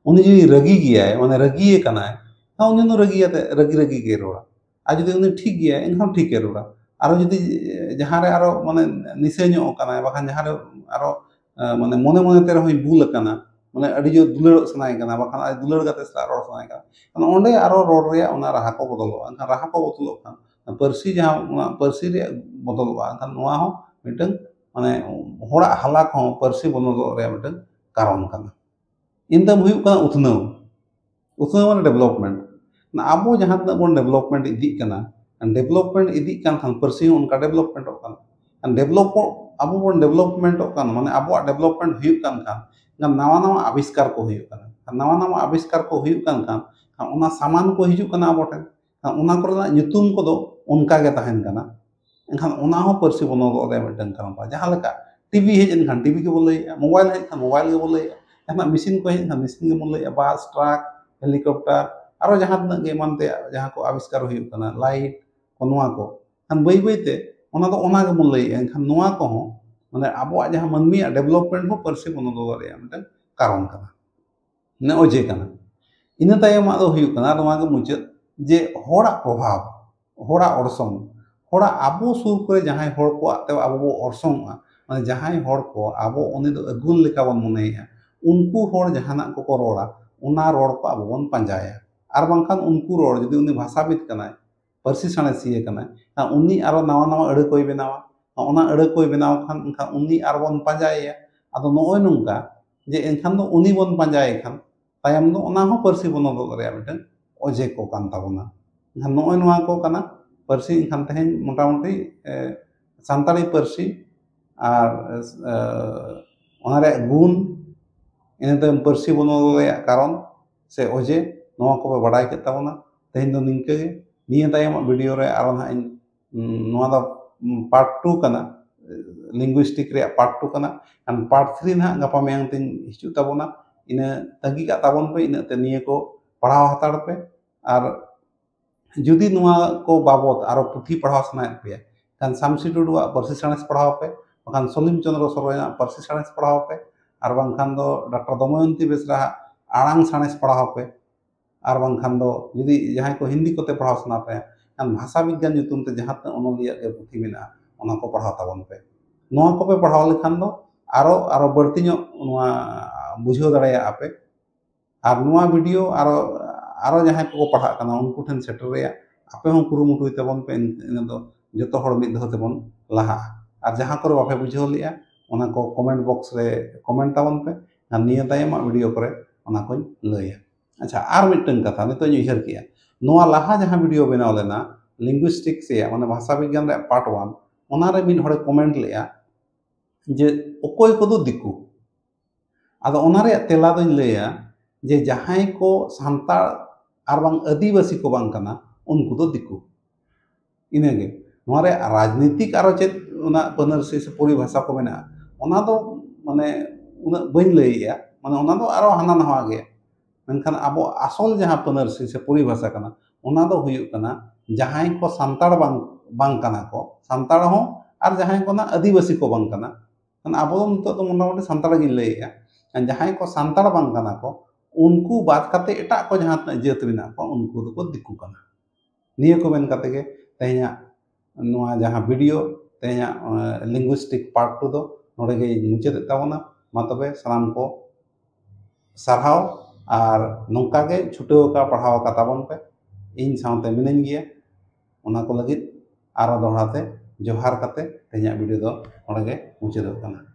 ᱩᱱᱤ ᱡᱩᱫᱤ ᱨᱟᱹᱜᱤ ᱜᱮᱭᱟᱭ, ᱢᱟᱱᱮ ᱨᱟᱹᱜᱤᱭᱮ ᱠᱟᱱᱟᱭ, ᱦᱮᱸ, ᱩᱱᱤ ᱫᱚ ᱨᱟᱹᱜᱤᱭᱟᱛᱮ, ᱨᱟᱹᱜᱤ ᱨᱟᱹᱜᱤ ᱜᱮᱭ ᱨᱚᱲᱟ᱾ ᱟᱨ ᱡᱩᱫᱤ ᱩᱱᱤ ᱴᱷᱤᱠ ᱜᱮᱭᱟᱭ, ᱮᱱᱠᱷᱟᱱ ᱴᱷᱤᱠᱮ ᱨᱚᱲᱟ᱾ ᱟᱨᱚ ᱡᱩᱫᱤ ᱡᱟᱦᱟᱸᱨᱮ ᱟᱨᱚ, ᱢᱟᱱᱮ, ᱱᱤᱥᱟᱹ ᱧᱚᱜ ᱠᱟᱱᱟᱭ, ᱵᱟᱠᱷᱟᱱ ᱡᱟᱦᱟᱸᱨᱮ ᱟᱨᱚ, ᱮ, ᱢᱟᱱᱮ, ᱢᱚᱱᱮ ᱢᱚᱱᱮ ᱛᱮ ᱨᱮᱦᱚᱸᱭ ᱵᱩᱞ ᱟᱠᱟᱱᱟ, ᱢᱟᱱᱮ, ᱟᱹᱰᱤ ᱡᱳᱨ ᱫᱩᱞᱟᱹᱲᱚᱜ ᱥᱟᱱᱟᱭᱮ ᱠᱟᱱᱟ, ᱵᱟᱠᱷᱟᱱ ᱟᱡ ᱫᱩᱞᱟᱹᱲ ᱜᱟᱛᱮ ᱥᱟᱞᱟᱜ ᱨᱚᱲ ᱥᱟᱱᱟᱭᱮ ᱠᱟᱱᱟ, ᱮᱱᱠᱷᱟᱱ ᱚᱸᱰᱮ ᱟᱨᱚ ᱨᱚᱲ ᱨᱮᱭᱟᱜ ᱚᱱᱟ ᱨᱟᱦᱟ ᱠᱚ ᱵᱚᱫᱚᱞᱚᱜᱼᱟ᱾ ᱮᱱᱠᱷᱟᱱ ᱨᱟᱦᱟ ᱠᱚ ᱵᱚᱫᱚᱞᱚᱜ ᱠᱷᱟᱱ, ᱯᱟᱹᱨᱥᱤ ᱡᱟᱦᱟᱸ, ᱚᱱᱟ ᱯᱟᱹᱨᱥᱤ ᱨᱮᱭᱟᱜ ᱵᱚᱫᱚᱞᱚᱜᱼᱟ᱾ ᱮᱱᱠᱷᱟᱱ ᱱᱚᱣᱟ ᱦᱚᱸ ᱢᱤᱫᱴᱟᱝ, ᱢᱟᱱᱮ, ᱦᱚᱲᱟᱜ ᱦᱟᱞᱟ ᱠᱚᱦᱚᱸ ᱯᱟᱹᱨᱥᱤ ᱵᱚᱫᱚᱞᱚᱜ ᱨᱮᱭᱟᱜ ᱢᱤᱫᱴᱟᱝ ᱠᱟᱨᱚᱱ ᱠᱟᱱᱟ᱾ ᱤᱱᱟᱹ ᱛᱟᱭᱚᱢ ᱦᱩᱭᱩᱜ ᱠᱟᱱᱟ ᱩᱛᱱᱟᱹᱣ᱾ ᱩᱛᱱᱟᱹᱣ ᱢᱟᱱᱮ development᱾ ᱟᱵᱚ ᱡᱟᱦᱟᱸ ᱛᱤᱱᱟᱹᱜ ᱵᱚᱱ development ᱤᱫᱤᱜ ᱠᱟᱱᱟ, development ᱤᱫᱤᱜ ᱠᱟᱱ ᱠᱷᱟᱱ ᱯᱟᱹᱨᱥᱤ ᱦᱚᱸ ᱚᱱᱠᱟ developmentᱚᱜ ᱠᱟᱱᱟ᱾ ᱰᱮᱵᱷᱞᱚᱯ ᱟᱵᱚ ᱵᱚᱱ developmentᱚᱜ ᱠᱟᱱ, ᱢᱟᱱᱮ ᱟᱵᱚᱣᱟᱜ development ᱦᱩᱭᱩᱜ ᱠᱟᱱ ᱠᱷᱟᱱ, ᱮᱱᱠᱷᱟᱱ ᱱᱟᱣᱟ ᱱᱟᱣᱟ ᱟᱵᱤᱥᱠᱟᱨ ᱠᱚ ᱦᱩᱭᱩᱜ ᱠᱟᱱᱟ᱾ ᱱᱟᱣᱟ ᱱᱟᱣᱟ ᱟᱵᱤᱥᱠᱟᱨ ᱠᱚ ᱦᱩᱭᱩᱜ ᱠᱟᱱ ᱠᱷᱟᱱ, ᱚᱱᱟ ᱥᱟᱢᱟᱱ ᱠᱚ ᱦᱤᱡᱩᱜ ᱠᱟᱱᱟ ᱟᱵᱚ ᱴᱷᱮᱱ, ᱚᱱᱟ ᱠᱚᱨᱮᱱᱟᱜ ᱧᱩᱛᱩᱢ ᱠᱚᱫᱚ ᱚᱱᱠᱟ ᱜᱮ ᱛᱟᱦᱮᱱ ᱠᱟᱱᱟ᱾ ᱮᱱᱠᱷᱟᱱ ᱚᱱᱟ ᱦᱚᱸ ᱯᱟᱹᱨᱥᱤ ᱵᱚᱱᱚᱫᱚᱜ ᱨᱮᱭᱟᱜ ᱢᱤᱫᱴᱟᱝ ᱠᱟᱨᱚᱱ ᱠᱟᱱᱟ᱾ ᱡᱟᱦᱟᱸ ᱞᱮᱠᱟ ᱴᱤᱵᱷᱤ ᱦᱮᱡ ᱮᱱᱠᱷᱟᱱ ᱴᱤᱵᱷᱤ ᱜᱮᱵᱚ ᱞᱟᱹᱭᱮᱜᱼᱟ, ᱢᱳᱵᱟᱭᱤᱞ ᱦᱮᱡ ᱮᱱᱠᱷᱟᱱ ᱢᱳᱵᱟᱭᱤᱞ ᱜᱮᱵᱚ ᱞᱟᱹᱭᱮᱜᱼᱟ, ᱡᱟᱦᱟᱱᱟᱜ ᱢᱮᱥᱤᱱ ᱠᱚ ᱦᱮᱡ ᱮᱱᱠᱷᱟᱱ ᱢᱮᱥᱤᱱ ᱜᱮᱵᱚ ᱞᱟᱹᱭᱮᱜᱼᱟ, ᱵᱟᱥ, ᱴᱨᱟᱠ, ᱦᱮᱞᱤᱠᱚᱯᱴᱟᱨ, ᱟᱨᱚ ᱡᱟᱦᱟᱸ ᱛᱤᱱᱟᱹᱜ ᱜᱮ ᱮᱢᱟᱱ ᱛᱮᱭᱟᱜ ᱡᱟᱦᱟᱸ ᱠᱚ ᱟᱵᱤᱥᱠᱟᱨ ᱦᱩᱭᱩᱜ ᱠᱟᱱᱟ, ᱞᱟᱭᱤᱴ ᱠᱚ, ᱱᱚᱣᱟ ᱠᱚ᱾ ᱮᱱᱠᱷᱟᱱ ᱵᱟᱹᱭ ᱵᱟᱹᱭᱛᱮ ᱚᱱᱟ ᱫᱚ ᱚᱱᱟ ᱜᱮᱵᱚᱱ ᱞᱟᱹᱭᱮᱜᱼᱟ᱾ ᱮᱱᱠᱷᱟᱱ ᱱᱚᱣᱟ ᱠᱚᱦᱚᱸ, ᱢᱟᱱᱮ ᱟᱵᱚᱣᱟᱜ ᱡᱟᱦᱟᱸ ᱢᱟᱹᱱᱢᱤᱭᱟᱜ development ᱦᱚᱸ ᱯᱟᱹᱨᱥᱤ ᱵᱚᱱᱚᱫᱚᱞ ᱨᱮᱭᱟᱜ ᱢᱤᱫᱴᱟᱝ ᱠᱟᱨᱚᱱ ᱠᱟᱱᱟ, ᱢᱟᱱᱮ ᱚᱡᱮ ᱠᱟᱱᱟ᱾ ᱤᱱᱟᱹ ᱛᱟᱭᱚᱢᱟᱜ ᱫᱚ ᱦᱩᱭᱩᱜ ᱠᱟᱱᱟ, ᱱᱚᱣᱟ ᱜᱮ ᱢᱩᱪᱟᱹᱫ, ᱡᱮ ᱦᱚᱲᱟᱜ ᱯᱨᱚᱵᱷᱟᱵᱽ, ᱦᱚᱲᱟᱜ ᱚᱨᱥᱚᱝ, ᱦᱚᱲᱟᱜ ᱟᱵᱚ ᱥᱩᱨ ᱠᱚᱨᱮ ᱡᱟᱦᱟᱸᱭ ᱦᱚᱲ ᱠᱚᱣᱟᱜ ᱛᱮ ᱟᱵᱚ ᱵᱚ ᱚᱨᱥᱚᱝᱚᱜᱼᱟ, ᱢᱟᱱᱮ ᱡᱟᱦᱟᱸᱭ ᱦᱚᱲ ᱠᱚ ᱟᱵᱚ ᱩᱱᱤ ᱫᱚ ᱟᱹᱜᱩᱱ ᱞᱮᱠᱟ ᱵᱚᱱ ᱢᱚᱱᱮᱭᱮᱜᱼᱟ, ᱩᱱᱠᱩ ᱦᱚᱲ ᱡᱟᱦᱟᱱᱟᱜ ᱠᱚᱠᱚ ᱨᱚᱲᱟ, ᱚᱱᱟ ᱨᱚᱲ ᱠᱚ ᱟᱵᱚ ᱵᱚᱱ ᱯᱟᱸᱡᱟᱭᱟ᱾ ᱟᱨ ᱵᱟᱝᱠᱷᱟᱱ ᱩᱱᱠᱩ ᱨᱚᱲ, ᱡᱩᱫᱤ ᱩᱱᱤ ᱵᱷᱟᱥᱟᱵᱤᱫ ᱠᱟᱱᱟᱭ, ᱯᱟᱹᱨᱥᱤ ᱥᱟᱬᱮᱥᱤᱭᱟᱹ ᱠᱟᱱᱟᱭ, ᱮᱱᱠᱷᱟᱱ ᱩᱱᱤ ᱟᱨᱚ ᱱᱟᱣᱟ ᱱᱟᱣᱟ ᱟᱹᱲᱟᱹ ᱠᱚᱭ ᱵᱮᱱᱟᱣᱟ᱾ ᱚᱱᱟ ᱟᱹᱲᱟᱹ ᱠᱚᱭ ᱵᱮᱱᱟᱣ ᱠᱷᱟᱱ, ᱮᱱᱠᱷᱟᱱ ᱩᱱᱤ ᱟᱨ ᱵᱚᱱ ᱯᱟᱸᱡᱟᱭᱮᱭᱟ᱾ ᱟᱫᱚ ᱱᱚᱜᱼᱚᱭ ᱱᱚᱝᱠᱟ ᱡᱮ ᱮᱱᱠᱷᱟᱱ ᱫᱚ ᱩᱱᱤ ᱵᱚᱱ ᱯᱟᱸᱡᱟᱭᱮ ᱠᱷᱟᱱ, ᱛᱟᱭᱚᱢ ᱫᱚ ᱚᱱᱟ ᱦᱚᱸ ᱯᱟᱹᱨᱥᱤ ᱵᱚᱱᱚᱫᱚᱞ ᱨᱮᱭᱟᱜ ᱢᱤᱫᱴᱟᱝ ᱚᱡᱮ ᱠᱚ ᱠᱟᱱ ᱛᱟᱵᱚᱱᱟ᱾ ᱮᱱᱠᱷᱟᱱ ᱱᱚᱜᱼᱚᱭ ᱱᱚᱣᱟ ᱠᱚ ᱠᱟᱱᱟ ᱯᱟᱹᱨᱥᱤ᱾ ᱮᱱᱠᱷᱟᱱ ᱛᱮᱦᱮᱧ ᱢᱚᱴᱟᱢᱩᱴᱤ, ᱮ, ᱥᱟᱱᱛᱟᱲᱤ ᱯᱟᱹᱨᱥᱤ ᱟᱨ, ᱮ, ᱚᱱᱟ ᱨᱮᱭᱟᱜ ᱜᱩᱱ, ᱤᱱᱟᱹ ᱛᱟᱭᱚᱢ ᱯᱟᱹᱨᱥᱤ ᱵᱚᱱᱚᱫᱚᱞ ᱨᱮᱭᱟᱜ ᱠᱟᱨᱚᱱ ᱥᱮ ᱚᱡᱮ, ᱱᱚᱣᱟ ᱠᱚᱯᱮ ᱵᱟᱰᱟᱭ ᱠᱮᱫ ᱛᱟᱵᱚᱱᱟ᱾ ᱛᱮᱦᱮᱧ ᱫᱚ ᱱᱤᱝᱠᱟᱹ ᱜᱮ᱾ ᱱᱤᱭᱟᱹ ᱛᱟᱭᱚᱢᱟᱜ video ᱨᱮ ᱟᱨᱚ ᱱᱟᱦᱟᱜ ᱤᱧ, ᱩᱸ, ᱱᱚᱣᱟ ᱫᱚ, ᱩᱸ, part two ᱠᱟᱱᱟ, linguistic ᱨᱮᱭᱟᱜ part two ᱠᱟᱱᱟ᱾ ᱠᱷᱟᱱ part three ᱱᱟᱦᱟᱜ ᱜᱟᱯᱟ ᱢᱮᱭᱟᱝ ᱛᱤᱧ ᱦᱤᱡᱩᱜ ᱛᱟᱵᱚᱱᱟ᱾ ᱤᱱᱟᱹ ᱛᱟᱺᱜᱤ ᱠᱟᱜ ᱛᱟᱵᱚᱱ ᱯᱮ, ᱤᱱᱟᱹᱜ ᱛᱮ ᱱᱤᱭᱟᱹ ᱠᱚ ᱯᱟᱲᱦᱟᱣ ᱦᱟᱛᱟᱲ ᱯᱮ᱾ ᱟᱨ ᱡᱩᱫᱤ ᱱᱚᱣᱟ ᱠᱚ ᱵᱟᱵᱚᱛ ᱟᱨᱚ ᱯᱩᱛᱷᱤ ᱯᱟᱲᱦᱟᱣ ᱥᱟᱱᱟᱭᱮᱫ ᱯᱮᱭᱟ, ᱠᱷᱟᱱ ᱥᱟᱢᱥᱤ ᱴᱩᱰᱩᱣᱟᱜ ᱯᱟᱹᱨᱥᱤ ᱥᱟᱬᱮᱥ ᱯᱟᱲᱦᱟᱣ ᱯᱮ, ᱵᱟᱠᱷᱟᱱ ᱥᱚᱞᱤᱢ ᱪᱚᱸᱫᱽᱨᱚ ᱥᱚᱨᱮᱱᱟᱜ ᱯᱟᱹᱨᱥᱤ ᱥᱟᱬᱮᱥ ᱯᱟᱲᱦᱟᱣ ᱯᱮ, ᱟᱨ ᱵᱟᱝᱠᱷᱟᱱ ᱫᱚ ᱰᱟᱠᱛᱟᱨ ᱫᱚᱢᱚᱭᱚᱱᱛᱤ ᱵᱮᱥᱨᱟᱣᱟᱜ ᱟᱲᱟᱝ ᱥᱟᱬᱮᱥ ᱯᱟᱲᱦᱟᱣ ᱯᱮ, ᱟᱨ ᱵᱟᱝᱠᱷᱟᱱ ᱫᱚ ᱡᱩᱫᱤ ᱡᱟᱦᱟᱸᱭ ᱠᱚ ᱦᱤᱱᱫᱤ ᱠᱚᱛᱮ ᱯᱟᱲᱦᱟᱣ ᱥᱟᱱᱟ ᱯᱮᱭᱟ, ᱠᱷᱟᱱ ᱵᱷᱟᱥᱟ ᱵᱤᱜᱽᱜᱟᱱ ᱧᱩᱛᱩᱢ ᱛᱮ ᱡᱟᱦᱟᱸ ᱛᱤᱱᱟᱹᱜ ᱚᱱᱚᱞᱤᱭᱟᱹ ᱜᱮ ᱯᱩᱛᱷᱤ ᱢᱮᱱᱟᱜᱼᱟ, ᱚᱱᱟ ᱠᱚ ᱯᱟᱲᱦᱟᱣ ᱛᱟᱵᱚᱱ ᱯᱮ᱾ ᱱᱚᱣᱟ ᱠᱚᱯᱮ ᱯᱟᱲᱦᱟᱣ ᱞᱮᱠᱷᱟᱱ ᱫᱚ ᱟᱨᱚ, ᱟᱨᱚ ᱵᱟᱹᱲᱛᱤ ᱧᱚᱜ ᱱᱚᱣᱟ ᱵᱩᱡᱷᱟᱹᱣ ᱫᱟᱲᱮᱭᱟᱜᱼᱟ ᱯᱮ᱾ ᱟᱨ ᱱᱚᱣᱟ video ᱟᱨᱚ, ᱟᱨᱚ ᱡᱟᱦᱟᱸᱭ ᱠᱚᱠᱚ ᱯᱟᱲᱦᱟᱜ ᱠᱟᱱᱟ, ᱩᱱᱠᱩ ᱴᱷᱮᱱ ᱥᱮᱴᱮᱨ ᱨᱮᱭᱟᱜ ᱟᱯᱮ ᱦᱚᱸ ᱠᱩᱨᱩᱢᱩᱴᱩᱭ ᱛᱟᱵᱚᱱ ᱯᱮ᱾ ᱤᱱ-, ᱤᱱᱟᱹ ᱫᱚ ᱡᱚᱛᱚ ᱦᱚᱲ ᱢᱤᱫ ᱫᱷᱟᱣ ᱛᱮᱵᱚᱱ ᱞᱟᱦᱟᱜᱼᱟ᱾ ᱟᱨ ᱡᱟᱦᱟᱸ ᱠᱚᱨᱮ ᱵᱟᱯᱮ ᱵᱩᱡᱷᱟᱹᱣ ᱞᱮᱜᱼᱟ, ᱚᱱᱟ ᱠᱚ comment box ᱨᱮ comment ᱛᱟᱵᱚᱱ ᱯᱮ, ᱟᱨ ᱱᱤᱭᱟᱹ ᱛᱟᱭᱚᱢᱟᱜ video ᱠᱚᱨᱮ ᱚᱱᱟ ᱠᱚᱧ ᱞᱟᱹᱭᱟ᱾ ᱟᱪᱪᱷᱟ, ᱟᱨ ᱢᱤᱫᱴᱟᱝ ᱠᱟᱛᱷᱟ ᱱᱤᱛᱚᱜ ᱤᱧ ᱩᱭᱦᱟᱹᱨ ᱠᱮᱜᱼᱟ, ᱱᱚᱣᱟ ᱞᱟᱦᱟ ᱡᱟᱦᱟᱸ ᱵᱷᱤᱰᱤᱭᱳ ᱵᱮᱱᱟᱣ ᱞᱮᱱᱟ ᱞᱤᱝᱜᱩᱭᱤᱥᱴᱤᱠᱥ ᱨᱮᱭᱟᱜ, ᱢᱟᱱᱮ ᱵᱷᱟᱥᱟ ᱵᱤᱜᱽᱜᱟᱱ ᱨᱮᱭᱟᱜ ᱯᱟᱨᱴ ᱚᱣᱟᱱ, ᱚᱱᱟᱨᱮ ᱢᱤᱫ ᱦᱚᱲᱮ ᱠᱚᱢᱮᱱᱴ ᱞᱮᱫᱼᱟ ᱡᱮ ᱚᱠᱚᱭ ᱠᱚᱫᱚ ᱫᱤᱠᱩ᱾ ᱟᱫᱚ ᱚᱱᱟ ᱨᱮᱭᱟᱜ ᱛᱮᱞᱟ ᱫᱚᱧ ᱞᱟᱹᱭᱟ ᱡᱮ ᱡᱟᱦᱟᱸᱭ ᱠᱚ ᱥᱟᱱᱛᱟᱲ ᱟᱨ ᱵᱟᱝ ᱟᱹᱫᱤᱵᱟᱹᱥᱤ ᱠᱚ ᱵᱟᱝ ᱠᱟᱱᱟ, ᱩᱱᱠᱩ ᱫᱚ ᱫᱤᱠᱩ᱾ ᱤᱱᱟᱹᱜᱮ᱾ ᱱᱚᱣᱟ ᱨᱮ ᱨᱟᱡᱽᱱᱤᱛᱤᱠ ᱟᱨᱚ ᱪᱮᱫ ᱚᱱᱟ ᱯᱟᱹᱱᱟᱹᱨᱥᱤ ᱥᱮ ᱯᱚᱨᱤᱵᱷᱟᱥᱟ ᱠᱚ ᱢᱮᱱᱟᱜᱼᱟ, ᱚᱱᱟ ᱫᱚ ᱢᱟᱱᱮ ᱩᱱᱟᱹᱜ ᱵᱟᱹᱧ ᱞᱟᱹᱭᱮᱜᱼᱟ, ᱢᱟᱱᱮ ᱚᱱᱟ ᱫᱚ ᱟᱨᱚ ᱦᱟᱱᱟ ᱱᱟᱣᱟ ᱜᱮ᱾ ᱢᱮᱱᱠᱷᱟᱱ ᱟᱵᱚ ᱟᱥᱚᱞ ᱡᱟᱦᱟᱸ ᱯᱟᱹᱱᱟᱹᱨᱥᱤ ᱥᱮ ᱯᱚᱨᱤᱵᱷᱟᱥᱟ ᱠᱟᱱᱟ, ᱚᱱᱟ ᱫᱚ ᱦᱩᱭᱩᱜ ᱠᱟᱱᱟ ᱡᱟᱦᱟᱸᱭ ᱠᱚ ᱥᱟᱱᱛᱟᱲ ᱵᱟᱝ, ᱵᱟᱝ ᱠᱟᱱᱟ ᱠᱚ, ᱥᱟᱱᱛᱟᱲ ᱦᱚᱸ, ᱟᱨ ᱡᱟᱦᱟᱸᱭ ᱠᱚ ᱱᱟᱜ ᱟᱹᱫᱤᱵᱟᱹᱥᱤ ᱠᱚ ᱵᱟᱝ ᱠᱟᱱᱟ᱾ ᱠᱷᱟᱱ ᱟᱵᱚ ᱫᱚ ᱱᱤᱛᱚᱜ ᱫᱚ ᱢᱚᱴᱟᱢᱩᱴᱤ ᱥᱟᱱᱛᱟᱲ ᱜᱤᱧ ᱞᱟᱹᱭᱮᱜᱼᱟ᱾ ᱟᱨ ᱡᱟᱦᱟᱸᱭ ᱠᱚ ᱥᱟᱱᱛᱟᱲ ᱵᱟᱝ ᱠᱟᱱᱟ ᱠᱚ, ᱩᱱᱠᱩ ᱵᱟᱫ ᱠᱟᱛᱮ ᱮᱴᱟᱜ ᱠᱚ ᱡᱟᱦᱟᱸ ᱛᱤᱱᱟᱹᱜ ᱡᱟᱹᱛ ᱢᱮᱱᱟᱜ ᱠᱚᱣᱟ, ᱩᱱᱠᱩ ᱫᱚᱠᱚ ᱫᱤᱠᱩ ᱠᱟᱱᱟ᱾ ᱱᱤᱭᱟᱹ ᱠᱚ ᱢᱮᱱ ᱠᱟᱛᱮ ᱜᱮ ᱛᱮᱦᱮᱧᱟᱜ ᱱᱚᱣᱟ ᱡᱟᱦᱟᱸ ᱵᱷᱤᱰᱤᱭᱳ, ᱛᱮᱦᱮᱧᱟᱜ ᱞᱤᱝᱜᱩᱭᱤᱥᱴᱤᱠ ᱯᱟᱨᱴ ᱴᱩ ᱫᱚ ᱱᱚᱰᱮ ᱜᱮᱧ ᱢᱩᱪᱟᱹᱫᱮᱫ ᱛᱟᱵᱚᱱᱟ᱾ ᱢᱟ ᱛᱚᱵᱮ ᱥᱟᱱᱟᱢ ᱠᱚ ᱥᱟᱨᱦᱟᱣ, ᱟᱨ ᱱᱚᱝᱠᱟ ᱜᱮ ᱪᱷᱩᱴᱟᱹᱣ ᱟᱠᱟ ᱯᱟᱲᱦᱟᱣ ᱟᱠᱟ ᱛᱟᱵᱚᱱ ᱯᱮ᱾ ᱤᱧ ᱥᱟᱶᱛᱮ ᱢᱤᱱᱟᱹᱧ ᱜᱮᱭᱟ, ᱚᱱᱟ ᱠᱚ ᱞᱟᱹᱜᱤᱫ ᱟᱨᱚ ᱫᱚᱦᱲᱟ ᱛᱮ ᱡᱚᱦᱟᱨ ᱠᱟᱛᱮ ᱛᱮᱦᱮᱧᱟᱜ ᱵᱷᱤᱰᱤᱭᱳ ᱫᱚ ᱱᱚᱰᱮ ᱜᱮ ᱢᱩᱪᱟᱹᱫᱚᱜ ᱠᱟᱱᱟ᱾